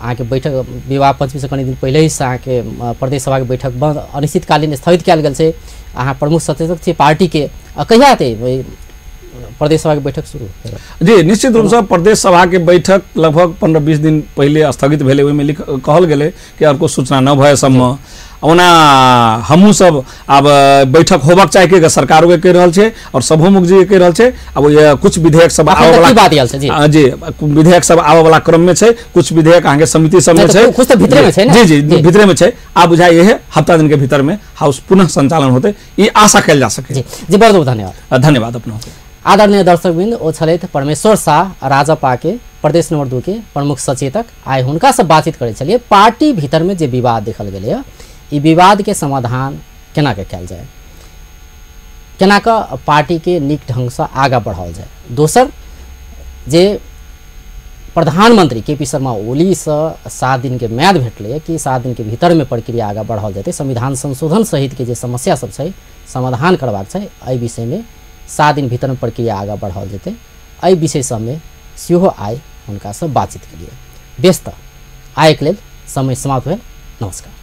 S1: अहाँके बैठक विवाह पंचमीसँ कनि दिन पहिलेसँ अहाँके प्रदेश सभाके बैठक बंद अनिश्चितकालीन स्थगित कयल गेल छै। अहाँ प्रमुख सचेतक छी पार्टीके, कहिया हेतै प्रदेश सभाके बैठक शुरू?
S2: जी निश्चित रूपसँ प्रदेश सभाके बैठक लगभग 15-20 दिन पहिले स्थगित भेलै। ओहिमे कहल गेलै कि अर्को सूचना न भए सम्म। ओना हमहूँ सब आब बैठक होबाक चाही के सरकारो के कहि रहल छै और सभोमुख जी के कहि रहल छै। आब कुछ विधेयक सब आबऽ वाला जी विधेयक सब आबऽ वाला क्रम में छै, कुछ विधेयक अहाँके समिति सब में छै,
S1: कुछ तऽ भीतरे में छै ने।
S2: जी जी भीतरे में छै। आब बुझाइ इहे हफ्ता दिन के भीतर में हाउस पुनः संचालन होतै, ई आशा कयल जा सकै।
S1: जी जी बहुत बहुत धन्यवाद।
S2: धन्यवाद अपना।
S1: आदरणीय दर्शकवृन्द, ओ छलथि परमेश्वर शाह, राजपा के प्रदेश नंबर 2 के प्रमुख सचेतक। आइ हुनका से बातचीत करै छलियै पार्टी भीतर में जे विवाद देखल गेलैए, ई विवाद के समाधान केना के कयल जाय, केना के पार्टी के नीक ढंगसँ आगाँ बढ़ाओल जाय। दोसर जे प्रधानमंत्री के पी शर्मा ओलीसँ 7 दिन के म्याद भेटलै कि 7 दिन के भीतर में प्रक्रिया आगाँ बढ़ाओल जेतै, संविधान संशोधन सहित के जे समस्या सब छै समाधान करबाक छै, एहि विषय में 7 दिन भीतर में प्रक्रिया आगाँ बढ़ाओल जेतै, एहि विषय सबमे सेहो आइ हुनकासँ बातचीत केलियै। व्यस्त आइके लेल समय समाप्त भेल। नमस्कार।